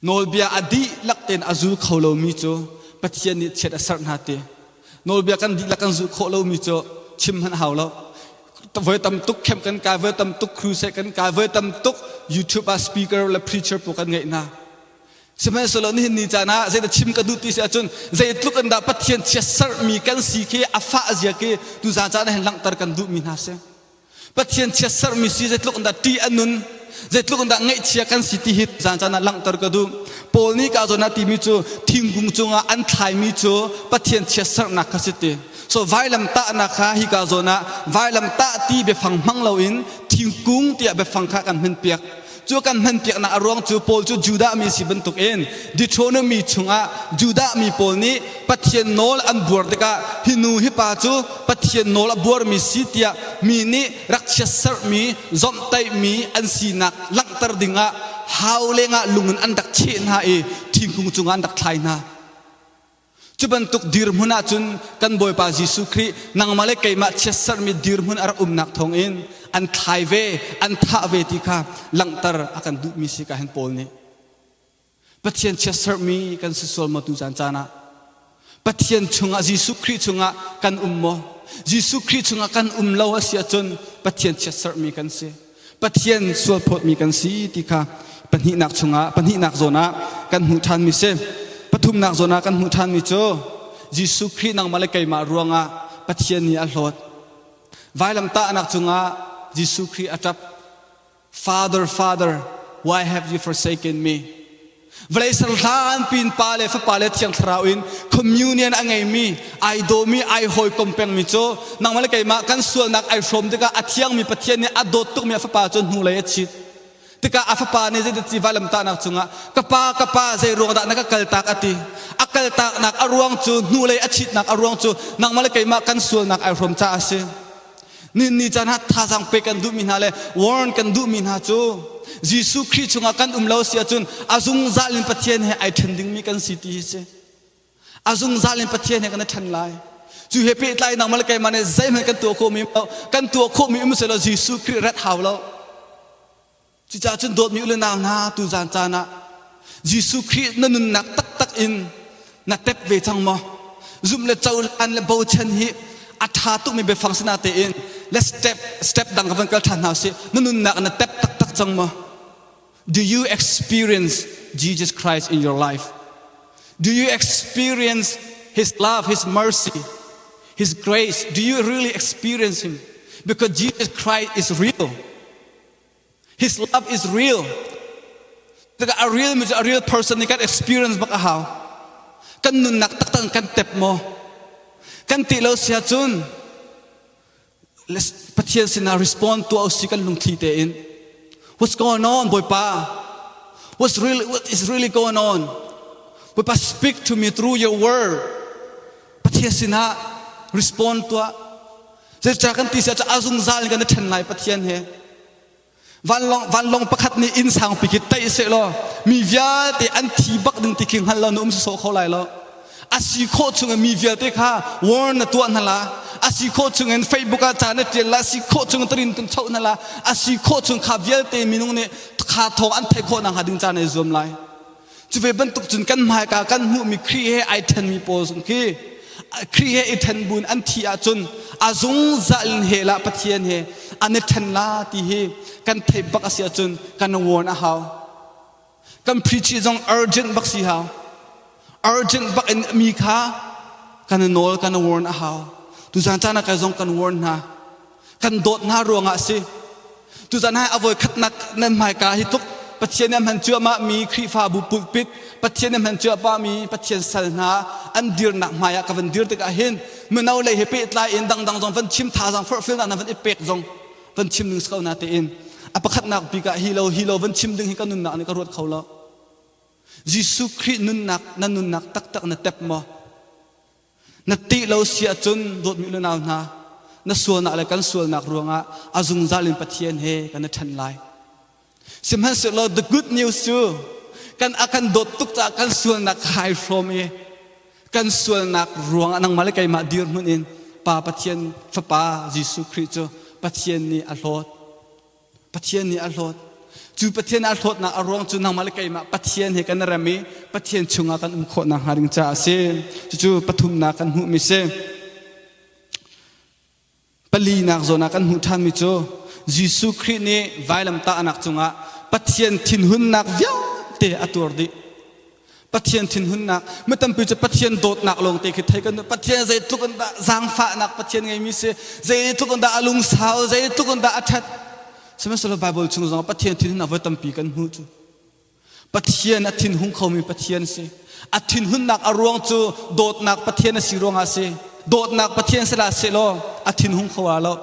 Nawlbia a dihlak tein a zul kho lomi cu Pathian nih chiat a serh hna ti. Nawlbia kan dihlak kan zulh khawh lomi cu chim hmanh hau lo. Voi tam tuk camp kan kai, voi tam tuk crusade kan kai, voi tam tuk YouTube ah speaker le preacher pawl kan ngeih hna. Sihmanhsehlaw nihin ni caan ah zeidah chim ka duh ti si ahcun zeitluk in dah Pathian chiatserhmi kan si khi a fah zia khi tuzaan caan ah hin langhter kan duhmi hna si. Pathian chiatserhmi si zeitluk in dah ṭih a nun, zeitluk in dah ngaihchia kan si ti hi zaan caan ah langhter ka duh. Paul nih ka zawn ah timi cu thingkung cungah an thlaimi cu Pathian chiatserhnak kha si ti. So vailam tahnak kha hika zawn ah vailam tah ti biafang hmang loin thingkung tiah biafang kha kan hmanpiak. Cu kan hmanpiaknak a ruang cu Paul cu Judah mi si bantukin Deuteronomy chungah Judah mi pawl nih Pathian nawl an buar tikah hi nu hi pa cu Pathian nawl a buarmi si tiah mi nih rak chiatserhmi zomhtaihmi an sinak langhter dingah hau lengah lung in an rak cheh hna i thingkung cungah an rak thlai hna. Cu bantuk dirhmun ahcun kan Bawipa Jesuh Khrih nangmah le keimah chiatserhmi dirhmun a rak umnak thawngin an thlai ve, an thah ve ti kha langhter a kan duhmi si ka hen Paul nih. Pathian chiatserhmi kan si sual maw tu caan caan ah? Pathian chungah Jesuh Khrih chungah kan um maw? Jesuh Khrih chungah kan um lo a si ahcun Pathian chiatserhmi kan si. Pathian sualphawtmi kan si ti kha pahnihnak chungah pahnihnak zawn ah kan hmuh ṭhanmi si. Pathumnak zawn ah kan hmuh ṭhanmi cu Jesuh Khrih nangmah le keimah ruangah Pathian nih a hlawt. Vailamtahnak cungah Jesuh Khrih a ṭap. Father, Father, why have you forsaken me? Vawlei ser hlan pin Pa le Fapa le Thiang Thlarau in communion a ngeimi, ai dawmi, ai hawikom pengmi cu nangmah le keimah kan sualnak ai hrawm tikah a thiangmi Pathian nih a dawt tukmi a Fapa cu hnulei a chit. Tikah a Fapa nih zeidah ci vailamtahnak cungah ka Pa, ka Pa, zei ruang dah na ka kaltak a ti. A kaltaknak a ruang cu hnulei a chitnak a ruang cu nangmah le keimah kan sualnak ai hrawm caah a si. Ni ni caan ah thazaang pek kan duhmi hna le warn kan duhmi hna cu Jesuh Khrih chungah kan um lo si ahcun a zungzal in Pathian he ai ṭhen dingmi kan si ti hi si. A zungzal in Pathian he kan i ṭhen lai. Cu he pehtlai nangmah le keimah nih zeihmanh kan tuah khawhmi kan tuah khawhmi um selaw Jesuh Khrih rat hau lo. Cucaah cun dawtmi u le nau hna tuzan caan ah Jesuh Khrih na nunnak taktak in na tep ve cang maw? Zumh le cohlan le bochan hi a ṭha tukmi biafang si natein le step step dang ka van kal ṭhan hna usih. Na nunnak na tep taktak cang maw? Do you experience Jesus Christ in your life? Do you experience His love, His mercy, His grace? Do you really experience Him? Because Jesus Christ is real. His love is real. A real a real person nih kan experience bak a hau. Kan nunnak taktak kan tep maw? Kan ti lo sia cun Pathian sinah respond tuah usih kan lungthli tein. What's going on, Bawipa? What's really, what is really going on? Bawipa, speak to me through your word. Pathian sinah respond tuah. Zeicah kan ti sia a zungzal in kan i ṭhen lai Pathian he. Vanlawng, vanlawng pakhat nih inn sangpi khi taih sehlaw mi vialte an thi bak ding ti khi hngal lo na um sawsawh kho lai lo. A si khawh chung in mi vialte kha warn na tuah hna la. A si khawh chung in Facebook ah ca na ṭial la. A si khawh chung in tarin tun choh hna la. A si khawh chung kha vialte minung nih kha thawng an theih khawh nakhnga ding ca na i zuam lai. Cu ve bantuk cun kan hmaika kan hmuhmi Khrih he ai ṭhenmi pawl zong khi Khrih he i ṭhen buin an thih ahcun a zungzal in hell ah Pathian he an i ṭhen la ti hi kan theih bak a si ahcun kan warn a hau. Kan preach zong urgent bak si hau. Urgent bak in mi kha kan nawl kan warn a hau. Tuzan caan ah kai zong kan warn hna. Kan dawt hna ruangah a si. Tuzan hai a voi khatnak nan hmaika hi tluk Pathian nih a hman cuahmah mi Khrihfabu pulpit Pathian nih a hman cuahmah mi Pathian sal hna an dirnak hmai ah ka van dir tikah hin mino lei he pehtlai in dangdang zong van chim thazaang forhfialnak na van i pek zong van chim ding si ko na tein a pakhatnak bik ah hi lo hi lo van chim ding hi ka nunnak nih ka ruat kho lo Jesuh Khrih nunnak na nunnak taktak na tep maw Na tih lo si ahcun dawtmi u le nau hna, na sualnak le kan sualnak ruangah a zungzal in Pathian he kan i ṭhen lai. Sihmanhsehlaw the good news cu kan a kan dawt tuk caah kan sualnak hai hrawm i kan sualnak ruangah nangmah le keimah dirhmun in Pa Pathian Fapa Jesuh Khrih cu Pathian nih a hlawt. Pathian nih a hlawt. Cu Pathian a hlawtnak a ruang cu nangmah le keimah Pathian he kan rem i Pathian chungah kan um khawh nakhnga ding caah a si. Cucu pathumnak kan hmuhmi si. Palinak zawn ah kan hmuh ṭhanmi cu Jesuh Khrih nih vailamtahnak cungah Pathian thinhunnak vialte a tuar dih. Pathian thinhunnak mi tampi cu Pathian dawtnak lawngte khi thei kan duh Pathian zeitluk in dah zaangfahnak Pathian ngeimi si zeitluk in dah a lungsau zeitluk in dah a ṭhat sihmanhsehlaw Bible chung zongah Pathian thinhunnak voi tampi kan hmuh cu Pathian a thinhung khomi Pathian si a thinhunnak a ruang cu dawtnak Pathian a si ruangah a si dawtnak Pathian si la sehlaw a thinhung kho ah lo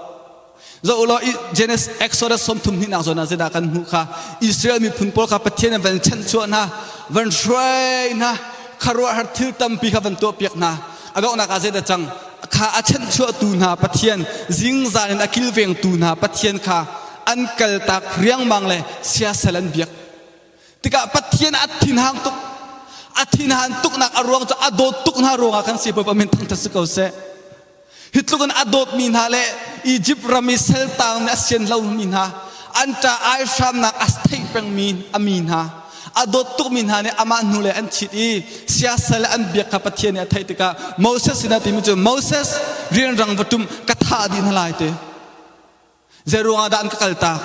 Zoh law Genesis Exodus 32 nak zawn ah zeidah kan hmuh kha Israel miphun pawl kha Pathian in van chanhchuah hna van hruai hna khuaruahhar thil tampi kha van tuahpiak hna a donghnak ah zeidah cang kha a chanhchuahtu hna Pathian zingzan in a kilvengtu hna Pathian kha an kaltak riangmang le siasal an biak tikah Pathian a thinhang tuk a thinhan tuknak a ruang cu a dawt tuk hna ruangah kan si Bawipa min thangthat si ko seh Hi tluk in a dawtmi hna le Izipt ram i saltang nih a sian lomi hna, an ṭa ai hramnak a theih pengmi a mi hna, a dawt tukmi hna nih amah hnulei an chit i siasal an biak kha Pathian nih a theih tikah Moses sinah timi cu Moses rianrang va ṭum ka thah dih hna lai ti. Zeiruang ah dah an ka kaltak?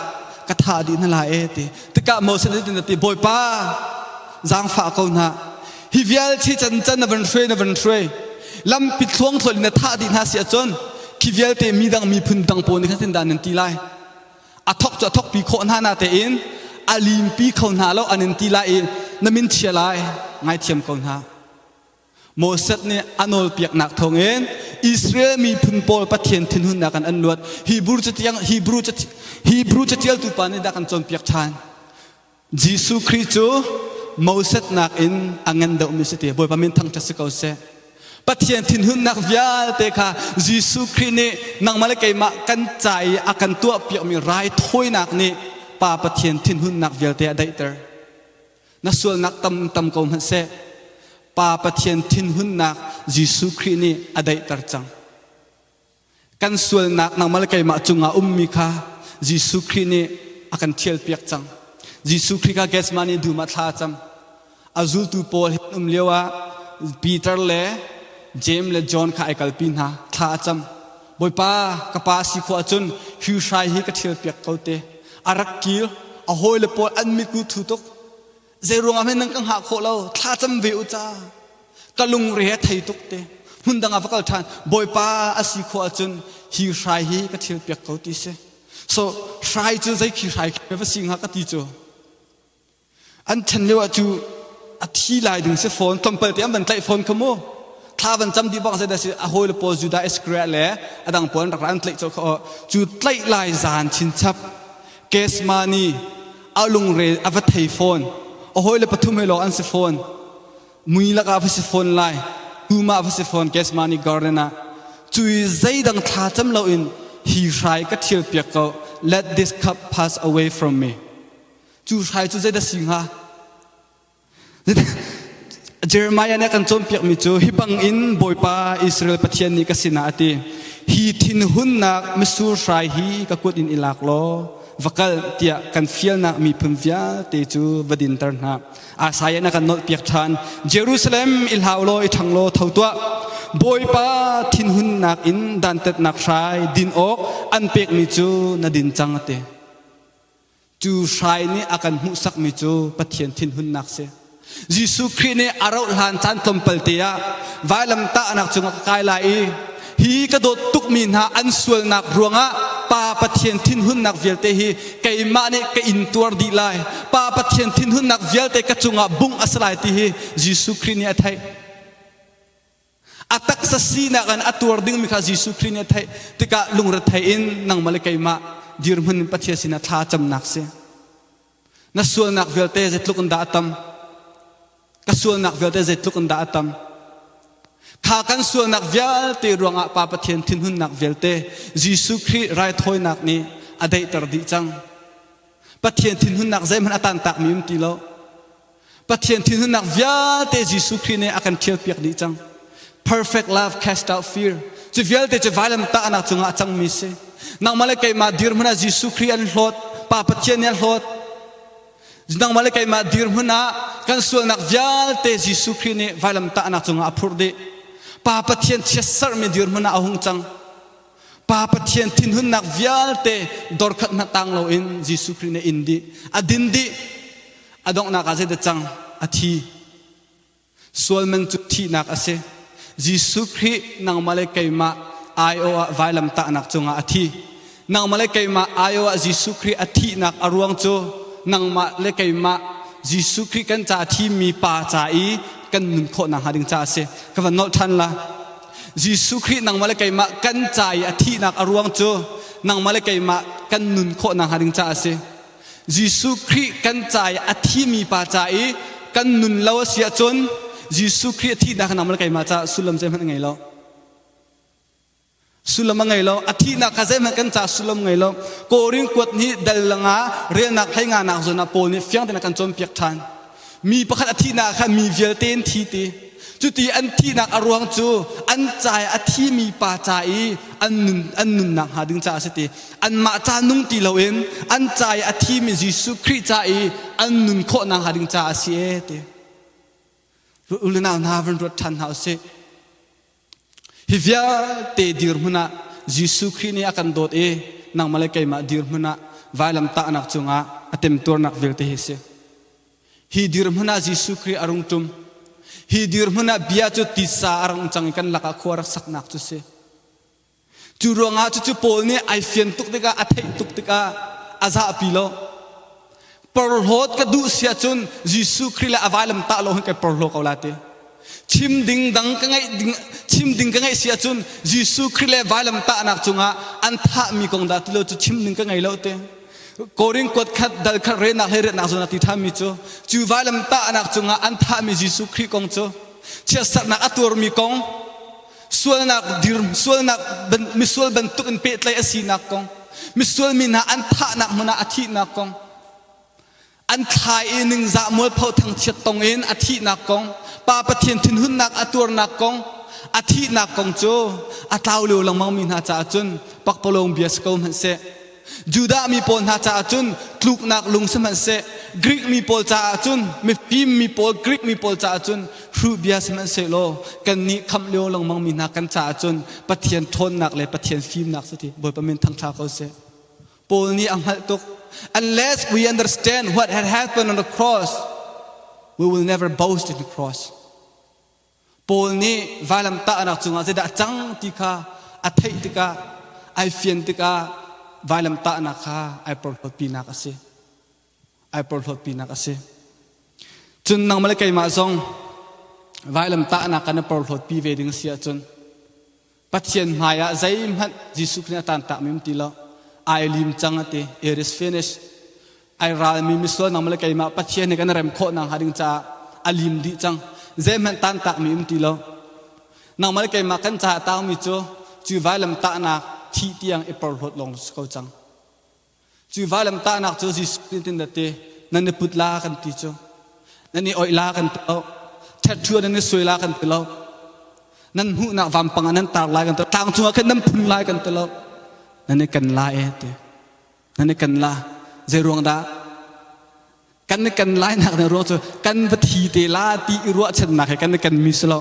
Ka thah dih hna lai e ti. Tikah Moses nih tin a ti, Bawipa, zaangfah ko hna. Hi vial chi can can na van hruai na van hruai. Lampi thluang thlual in na thah dih hna si ahcun khi vialte mi dang miphun dang pawl nih khan tin dah nan ti lai. A thok cu a thokpi khawh hna na tein a limpi kho hna lo an in ti lai i na min chia lai ngaithiam ko hna. Moses nih a nawlpiaknak thawngin Israel miphun pawl Pathian thinhunnak in an luat. Hebrew catiang Hebrew Hebrew catialtu pa nih dah kan cawnpiak ṭhan. Jesuh Khrih cu Moses nakin a ngan deuhmi si ti. Bawipa min thangṭhat si ko seh. Pathian thinhunnak vialte kha Jesuh Khrih nih nangmah le keimah kan ca i a kan tuahpiakmi raithawinak nih Pa Pathian thinhunnak vialte a daihter. Na sualnak tam tam ko hmanh seh, Pa Pathian thinhunnak Jesuh Khrih nih a daihter cang. Kan sualnak nangmah le keimah cungah ummi kha Jesuh Khrih nih a kan thialpiak cang. Jesuh Khrih kha Gethsemane dum ah thla a cam. A zultu pawl he an um lio ah Peter le Jeim le John kha ai kalpi hna. Thla a cam. Bawipa, ka pa si khawh ahcun hi hrai hi ka ṭhial piak ko te. A rak kir. A hawile pawl an mitku thu tuk. Zei ruangah hme nan ka hngah khawh lo? Thla cam ve u ca. Ka lungre a thei tuk te. Hmun dang ah va kal ṭhan. Bawipa a si khawh ahcun hi hrai hi ka ṭhial piak ko ti si. So hrai cu zei khi hrai khi va si hnga ka ti cu. An ṭhen lio ah cu a thi lai ding si fawn tlawmpal te an van tlaih fawn kha mu. Thla van cam dih bak zeidah si a hawile pawl Judah Iscariot le a dang pawl an rak ra an tlaih colh kha aw. Cu tlaih lai zan chinchap Gethsemane a lungre a va thei fawn. A hawile pathum he lawng an si fawn. Mui lakah va si fawn lai. Tum ah va si fawn Gethsemane garden ah. Cui zeidang thla cam loin hi hrai ka ṭhial piak ko. Let this cup pass away from me. Cu hrai cu zeidah si hnga? Jeremiah nih a kan cawnpiakmi cu hi bangin Bawipa Israel Pathian nih ka sinah a ti. Hi thinhunnak mitsur hrai hi ka kut in i lak law va kal tiah kan fialnak miphun vialte cu va dinter hna. Isaiah nih a kan nolhpiak ṭhan. Jerusalem i hlau law i ṭhang law tho tuah. Bawipa thinhunnak in dantatnak hrai din awk an pekmi cu na din cang a ti. Cu hrai nih a kan hmuhsakmi cu Pathian thinhunnak si. Jesuh Khrih nih a rauh hlan caan tlawmpal te ah vailamtahnak cungah ka kai lai i hi ka dawt tukmi hna an sualnak ruangah Pa Pathian thinhunnak vialte hi keimah nih ka intuar dih lai. Pa Pathian thinhunnak vialte ka cungah bungh a si lai ti hi Jesuh Khrih nih a theih. A taksa sinak in a tuar dingmi kha Jesuh Khrih nih a theih tikah lungrethei in nangmah le keimah dirhmun in Pathian sinah thla camnak si. Na sualnak vialte zeitluk in dah a tam? Ka sualnak vialte zeitluk in dah a tam? Kha kan sualnak vialte ruangah Pa Pathian thinhunnak vialte Jesuh Khrih raithawinak nih a daihter dih cang. Pathian thinhunnak zeihmanh a tantakmi um ti lo. Pathian thinhunnak vialte Jesuh Khrih nih a kan ṭhialpiak dih cang. Perfect love cast out fear. Cu vialte cu vailamtahnak cungah a cangmi si. Nangmah le keimah dirhmun ah Jesuh Khrih an hlawt, Pa Pathian nih a hlawt. Nangmah le keimah dirhmun ah kan sualnak vialte Jesuh Khrih nih vailamtahnak cungah a phurh dih. Pa Pathian chiatserhmi dirhmun ah a hung cang. Pa Pathian thinhunnak vialte dorkhat hmanh tang loin Jesuh Khrih nih in dih. A din dih. A donghnak ah zeidah cang? A thi. Sual man cu thihnak a si. Jesuh Khrih nangmah le keimah aiawh ah vailamtahnak cungah a thi. Nangmah le keimah aiawh ah Jesuh Khrih a thihnak a ruang cu nangmah le keimah Jesuh Khrih kan ca thimi pa ca i kan nun khawh nakhnga ding caah a si. Ka van nolh ṭhan la. Jesuh Khrih nangmah le keimah kan ca i a thihnak a ruang cu nangmah le keimah kan nun khawh nakhnga ding caah a si. Jesuh Khrih kan ca i a thimi pa ca i kan nun lo a si ahcun Jesuh Khrih a thihnak nangmah le keimah caah sullam zeihmanh a ngei lo. Sullam a ngei lo. A thihnak kha zeihmanh kan caah sullam ngei lo. Korin kuat nih dal langa relnak hlei nga nak zawn ah Paul nih fiang tein a kan cawnpiak ṭhan. Mi pakhat a thihnak ah khan mi vialte an thi ti. Cuti an thihnak a ruang cu an ca i a thimi pa ca i an nun an nunnak hnga ding caah a si ti. Anmah ca nung ti loin an ca i a thimi Jesuh Khrih ca i an nun khawhnak hnga ding caah a si ee ti. U le nau hna van ruat ṭhan hna usih. Hi vialte dirhmun ah Jesuh Khrih nih a kan dawt i nangmah le keimah dirhmun ah vailamtahnak cungah a temtuarnak vialte hi a si. Hi dirhmun ah Jesuh Khrih a rung ṭum. Hi dirhmun ah bia cu titsa a rung cang i kan lakah khua rak saknak cu si. Cu ruangah cucu Paul nih ai fian tuk tikah a theih tuk tikah a zahpi lo. Porhlawt ka duh si ahcun Jesuh Khrih le a vailam tah lo hin kai porhlaw ko la ti. Chim ding dang ka ngeih ding chim ding ka ngeih si ahcun Jesuh Khrih le vailam tahnak cungah an thahmi kong dah ti lo cu chim ding ka ngei lo ti. Korin kuat khat dal khat renak hlei retnak zawn ah ti ṭhanmi cu cu vailam tahnak cungah an thahmi Jesuh Khrih kong cu chiatserhnak a tuarmi kong sualnak dir sualnak misual bantuk in pehtlaih a sinak kong misual mi hna an thahnak hmun ah a thihnak kong an thlai i ningzah mualpho thangchiat tong in a thihnak kong pa pathian thinhunnak a tuarnak kong a thihnak kong cu a tlau lio lengmang mi hna caah cun pakpalawng bia si ko hmanh seh Judah mi pawl hna caah cun tluknak lung sihmanhseh. Greek mi pawl caah cun mifim mi pawl Greek mi pawl caah cun hruh bia sihmanhsehlaw kannih khamh lio lengmang mi hna kan caah cun Pathian ṭhawnnak le Pathian fimnak si ti Bawipa min thangṭha ko seh. Paul nih a hngalh tuk. Unless we understand what had happened on the cross, we will never boast in the cross. Paul nih vailamtahnak cungah zeidah a cang ti kha a theih tikah ai fian tikah vailamtahnak kha ai porhlawtpinak a si. Ai porhlawtpinak a si. Cun nangmah le keimah zong vailamtahnak kan i porhlawtpi ve ding si ahcun Pathian hmaiah zeihmanh Jesuh Khrih nih a tantakmi um ti lo. Ai lim cang a ti. It is finished. Ai ralmi misual nangmah le keimah Pathian he kan rem khawh nakhnga ding caah a lim dih cang. Zeihmanh tantakmi um ti lo. Nangmah le keimah kan caah taungmi cu cu vailam tahnak thih tiang i porhlawt lawng si ko cang. Cu vailam tahnak cu Jesuh nih tin ti nan i put la kan ti cu nan i oih la kan ti lo ṭhetṭhua nan i suai la kan ti lo nan hmuhnak vampang ah nan tar lai kan ti lo tlang cungah khin nan phun lai kan ti lo nan i kan la e ti nan i kan la zei ruang dah kan i kan lai nak na ruang cu kan va thi te la ti i ruahchannak he kan i kan mi si lo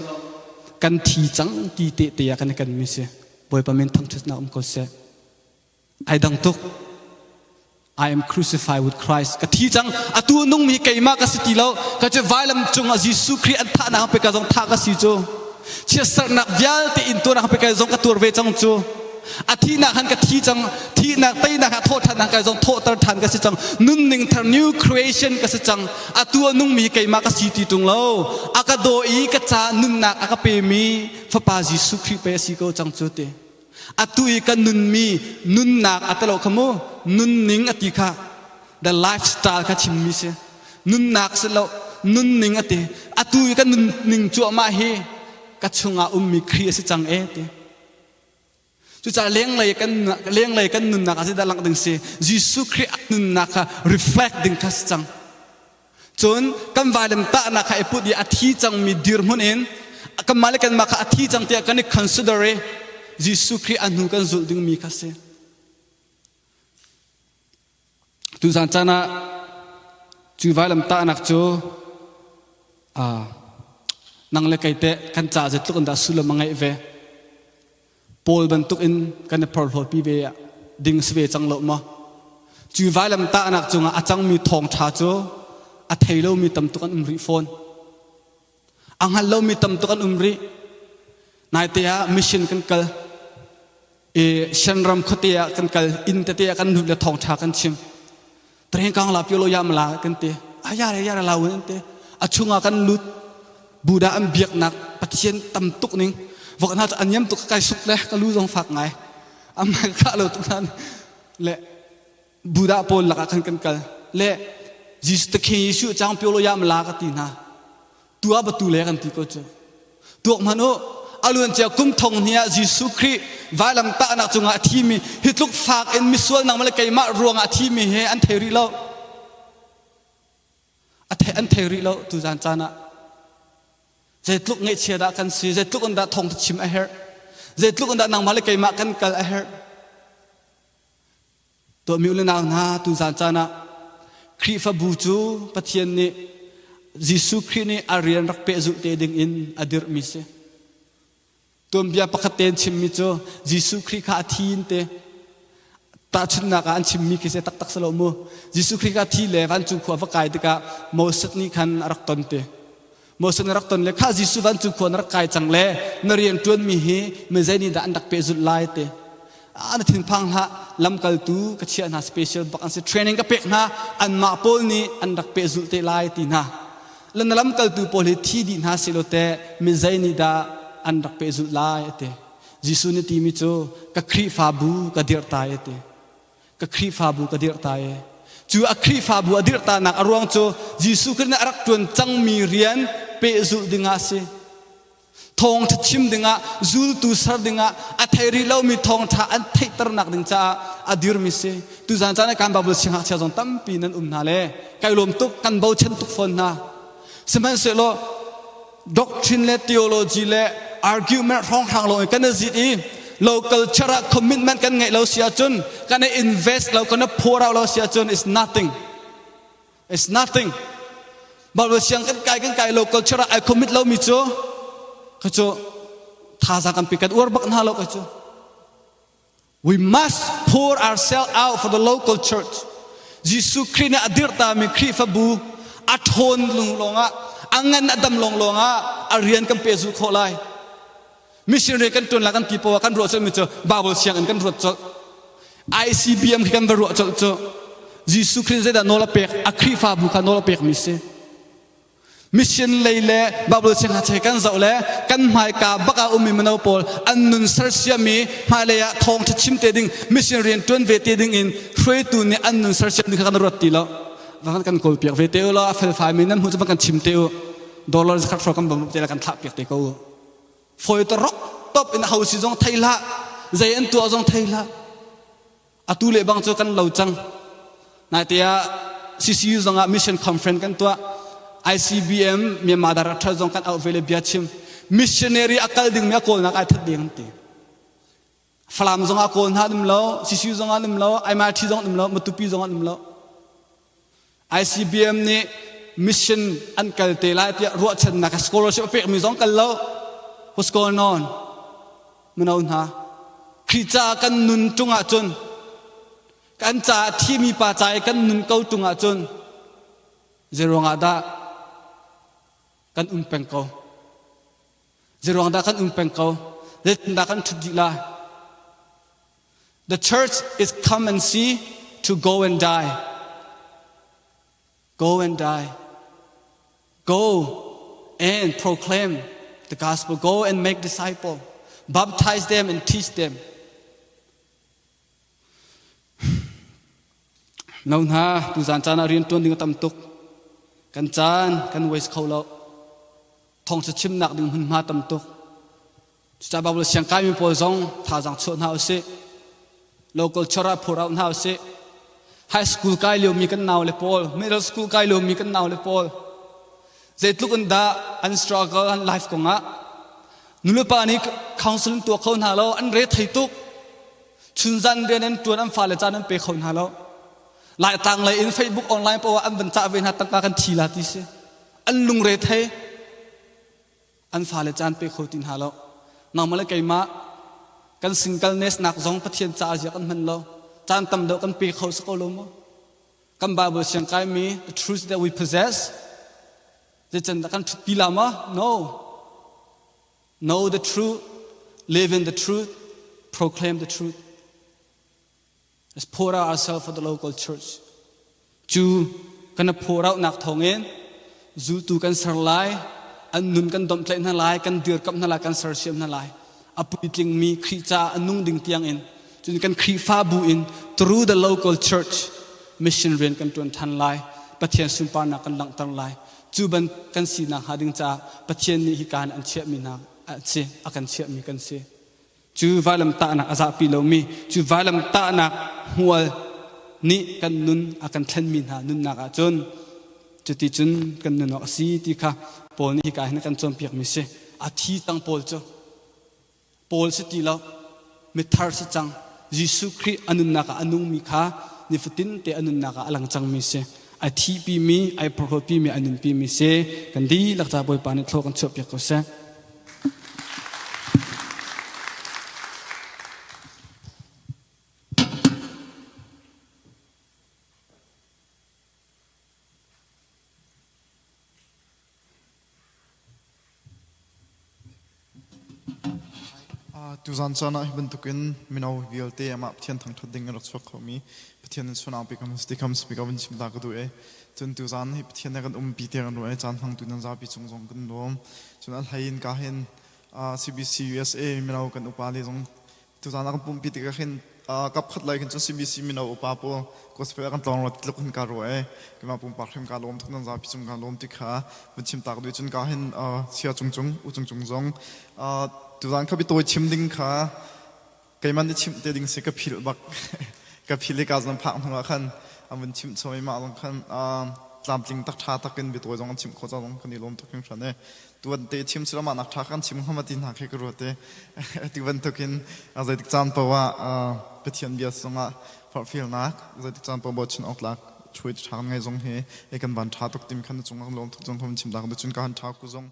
kan thi cang ti te te ah kan i kan mi si Bawipa min thangṭhatnak um ko seh Ai dang tuk. I am crucified with Christ. Ka thi cang. Atu nungmi keimah ka si ti lo. Ka cu vailam cung ah Jesuh Khrih an thahnak pe ka zong thah ka si cu. Chiatsernak vialte in tuarnak pe ka zong ka tuar ve cang cu. A thihnak han ka thi cang. Thihnak teinak ah thawh ṭhan ka zong thawhter ṭhan ka si cang. Nunning thar new creation ka si cang. Atu a nungmi keimah ka si ti ṭung lo. A ka daw i ka ca nunnak a ka pemi Fapa Jesuh Khrih pe a si ko cang cu ti. Atu i kan nunmi nunnak a telo kha mu nunning a ti kha the lifestyle kha chimmi si nunnak si lo nunning a ti atu i kan nunning cuahmah hi ka chungah ummi Khrih a si cang e ti cucaah lenglei kan lenglei kan nunnak ah zeidah langh ding si Jesuh Khrih a nunnak kha reflect ding kha si cang Cun kan vailam tahnak kha i put i a thi cangmi dirhmun in kanmah le kanmah kha a thi cang tiah kan i consider i Jesuh Khrih a hnu kan zulh dingmi kha si. Tuzan caan ah cu vailam tahnak cu nang le kei teh kan ca zeitluk in dah sullam a ngeih ve. Paul bantuk in kan i phorhlawtpi ve ding si ve cang lo maw? Cu vailam tahnak cungah a cangmi thawngṭha cu a thei lomi tam tuk an um rih fawn. A hngal lomi tam tuk an um rih. Naite ah mission kan kal i Shanram khuate ah kan kal inn tete ah kan lut le thawngṭha kan chim. Train kang la pio lo yam la kan ti. A yare yare la un an ti. A chungah kan lut Buddha an biaknak Pathian tam tuk ning vok hna cu an niam tuk kai suk le ka lu zong fak ngai amai ka lo tuk hna le Buddha pawl lakah khan kan kal le Jesus te khin Yesu chang pio lo yam la ka ti hna tua batu le kan ti ko cu tuak hmanh u aluan cia kum thong hnih ah Jesuh Khrih vailam tahnak cungah a thimi hi tluk fak in misual nangmah le keimah ruangah a thimi he an thei rih lo a thei an thei rih lo tuzan caan ah zeitluk ngaihchia dah kan si zeitluk in dah thawng chim a herh zeitluk in dah nangmah le keimah kan kal a herh Tuahmi u le nau hna tuzan caan ah Khrihfabu cu Pathian nih Jesuh Khrih nih a rian rak pehzulh te ding in a dirhmi si. Tuanbia pakhat tein chimmi cu Jesuh Khrih kha a thi in te tahchunhnak ah an chimmi khi si taktak si lo mu. Jesuh Khrih kha thi le vancung khua va kai tikah Moses nih khan a rak ton te. Moses na rak ton le kha Jesuh vancung khua na rak kai cang le na rian ṭuanmi hi mizei nih dah an rak pehzulh lai te na thinphang hlah lamkaltu ka chiah hna special bak an si training ka pek hna anmah pawl nih an rak pehzulh te lai ti hna le na lamkaltu pawl hi thi dih hna silo te mizei nih dah an rak pehzulh lai ati Jesuh nih timi cu ka Khrihfabu ka dirh ta ati ka Khrihfabu ka dirh ta e cu a Khrihfabu a dirh tanak a ruang cu Jesuh Khrih nih a rak ṭuan cangmi rian pehzulh dingah a si thawngṭha chim dingah zultu ser dingah a thei rih lomi thawngṭha an theihternak ding caah a dirmi si tuzan caan ah kan Bible siangngakchia zong tampi nan um hna le kai lawm tuk kan bochan tuk fawn hna sihmanhsehlaw doctrine le theology le argument hrawnghrang lawng in kan i zit i local church ah commitment kan ngeih lo si ahcun kan i invest lo kan i pour out lo si ahcun is nothing. It's nothing. Bible siang kan kai kan kai lo culture ah ai commit lo mi cu ka cu thazaang kan pe kan uar bak hna lo ka cu. We must pour ourselves out for the local church. Jesuh Khrih nih a dirhtami Khrihfabu a ṭhawn lung lawngah a ngan a dam lawng lawngah a rian kan pehzulh khawh lai. Missionary kan ṭuan lai kan ti poah kan ruah colhmi cu Bible sianginn kan ruat colh. ICBM khi kan va ruah colh cu Jesuh Khrih zeidah nawl a pek a Khrihfabu kha nawl a pekmi si. Mission lei le Bible siangngakchia kan zoh le kan hmaika bak ah ummi mino pawl an nun sersiam i hmailei ah thawngṭha chim te ding mission rian ṭuan ve te ding in hruaitu nih an nun sersiam ding kha kan ruat ti lo. Va kan kawl piak ve te u law a felfai mi nan hmuh cu va kan chim te u. Dollar zakhat hrawng kan bawmh te la kan thlah piak te ko u. Fawi ta rok top in ho si zong thei hlah zei an tuah zong thei hlah. Atu le bang cu kan lo cang. Naite ah CCU zong ah mission conference kan tuah. ICBM Myanmar director zong kan auh ve le bia chim. Missionary a kal dingmi a kawlnak ai that ding an ti. Falam zong ah kawl hna an um lo, CCU zong ah an um lo, MIT zong an um lo, Matupi zong an um lo. ICBM nih mission an kal te lai tiah ruahchannak scholarship a pekmi zong kal lo. What's going on? Mino hna, Khrih caah kan nun ṭung ahcun, kan caah thimi pa ca i kan nun ko ṭung ahcun, zeiruang ah dah kan um peng ko? Zeiruang dah kan um peng ko? Zeitindah kan ṭhut dih lai? The church is come and see to go and die. Go and die. Go and proclaim the gospel. Go and make disciple. Baptize them and teach them. No hna tuzan caan ah rian ṭuan ding a tam tuk. Kan caan kan waste kho lo. Thawngṭha chimnak ding hmunhma tam tuk. Cucaah Bible siang kaimi pawl zong thazaang chuah hna usih. Local church ah phur out hna usih. High school kai liomi kan nau le pawl, middle school kai liomi kan nau le pawl, zeitluk in dah an struggle an life kongah nulepa nih counseling tuah kho hna lo, an re thei tuk. Chunzan rian an ṭuan an fale caan an pe kho hna lo. Laitlang lei in Facebook online poah an van cah ve hna tangka kan thi la ti si. An lungre thei. An fale caan pe kho ti hna lo. Nangmah le keimah kan singleness nak zong Pathian ca zia kan hman lo. Caan tam deuh kan pe kho si ko lo maw? Kan Bible siang kaimi the truth that we possess zeican dah kan ṭhutpi la maw? No. Know the truth, live in the truth, proclaim the truth. Let's pour out ourselves for the local church. Cu kan pour out nak thawngin zultu kan ser lai, an nun kan domhtlaih hna lai, kan dirkamh hna lai, kan sersiam hna lai. A puitlingmi Khrih caah a nung ding tiang in cun kan Khrihfabu in through the local church mission rian kan ṭuan ṭhan lai. Pathian sunparnak kan langhter lai. Cu ban kan sinak hnga ding caah Pathian nih hika in an chiahmi hna a si, a kan chiahmi kan si. Cu vailamtahnak a zahpi lomi, cu vailamtahnak hmual nih kan nun a kan thlenmi hna nunnak ahcun cuti cun kan nun awk a si ti kha Paul nih hika hin a kan cawnpiakmi si. A thi cang Paul cu. Paul si ti lo, mithar si cang. Jesuh Khrih a nunnak ah a nungmi kha nifatin te a nunnak ah a lang cangmi si. A thihpimi, ai phorhlawtpimi, a nunpimi si. Kan dihlak ca Bawipa nih thlua kan chuahpiak ko seh. Tuzan caan ah hi bantukin mino vialte amah Pathian thangṭhat ding in rak chuak khomi Pathian in sunang pe kam si kam speak van chim ta ka duh e. Cun tuzan hi Pathian he kan umpi te kan ruah i caan hmangtu nan zapi cung zong kan lawm. Cun a hlei in ka hin CBC USA mino kan upa le zong tuzan a kan pumpi tikah khin kap khat lai khin cun CBC mino upa pawl gospel a kan tlawng rua tluk hin ka ruah e. Keimah pumpak hrim ka lawm tuk nan zapi cung ka lawm ti kha van chim tak duh cun ka hin chia cung cung u cung cung zong tuzan kha bitawi chim ding kha keimah nih chimh te ding si ka philh bak ka philh i ka zan phak hnu ah khan an vun chimh chom i mah zong khan tlamtling tak ṭha takin biatawi zong an chimh khawh zong kan i lawm tuk hringhran e tuan te chim sila mah nak ṭha kan chim hnga ti hna khi ka ruat i ti bantukin zeitik caan paoh ah Pathian bia zongah forhfialnak zeitik caan paoh bochan awk tlak. Chuai ṭha kan ngai zong hi e kan van ṭha tuk tim khan na cung ah lawm tuk zong kha van chim ta kan cun ka han ṭha ku zong.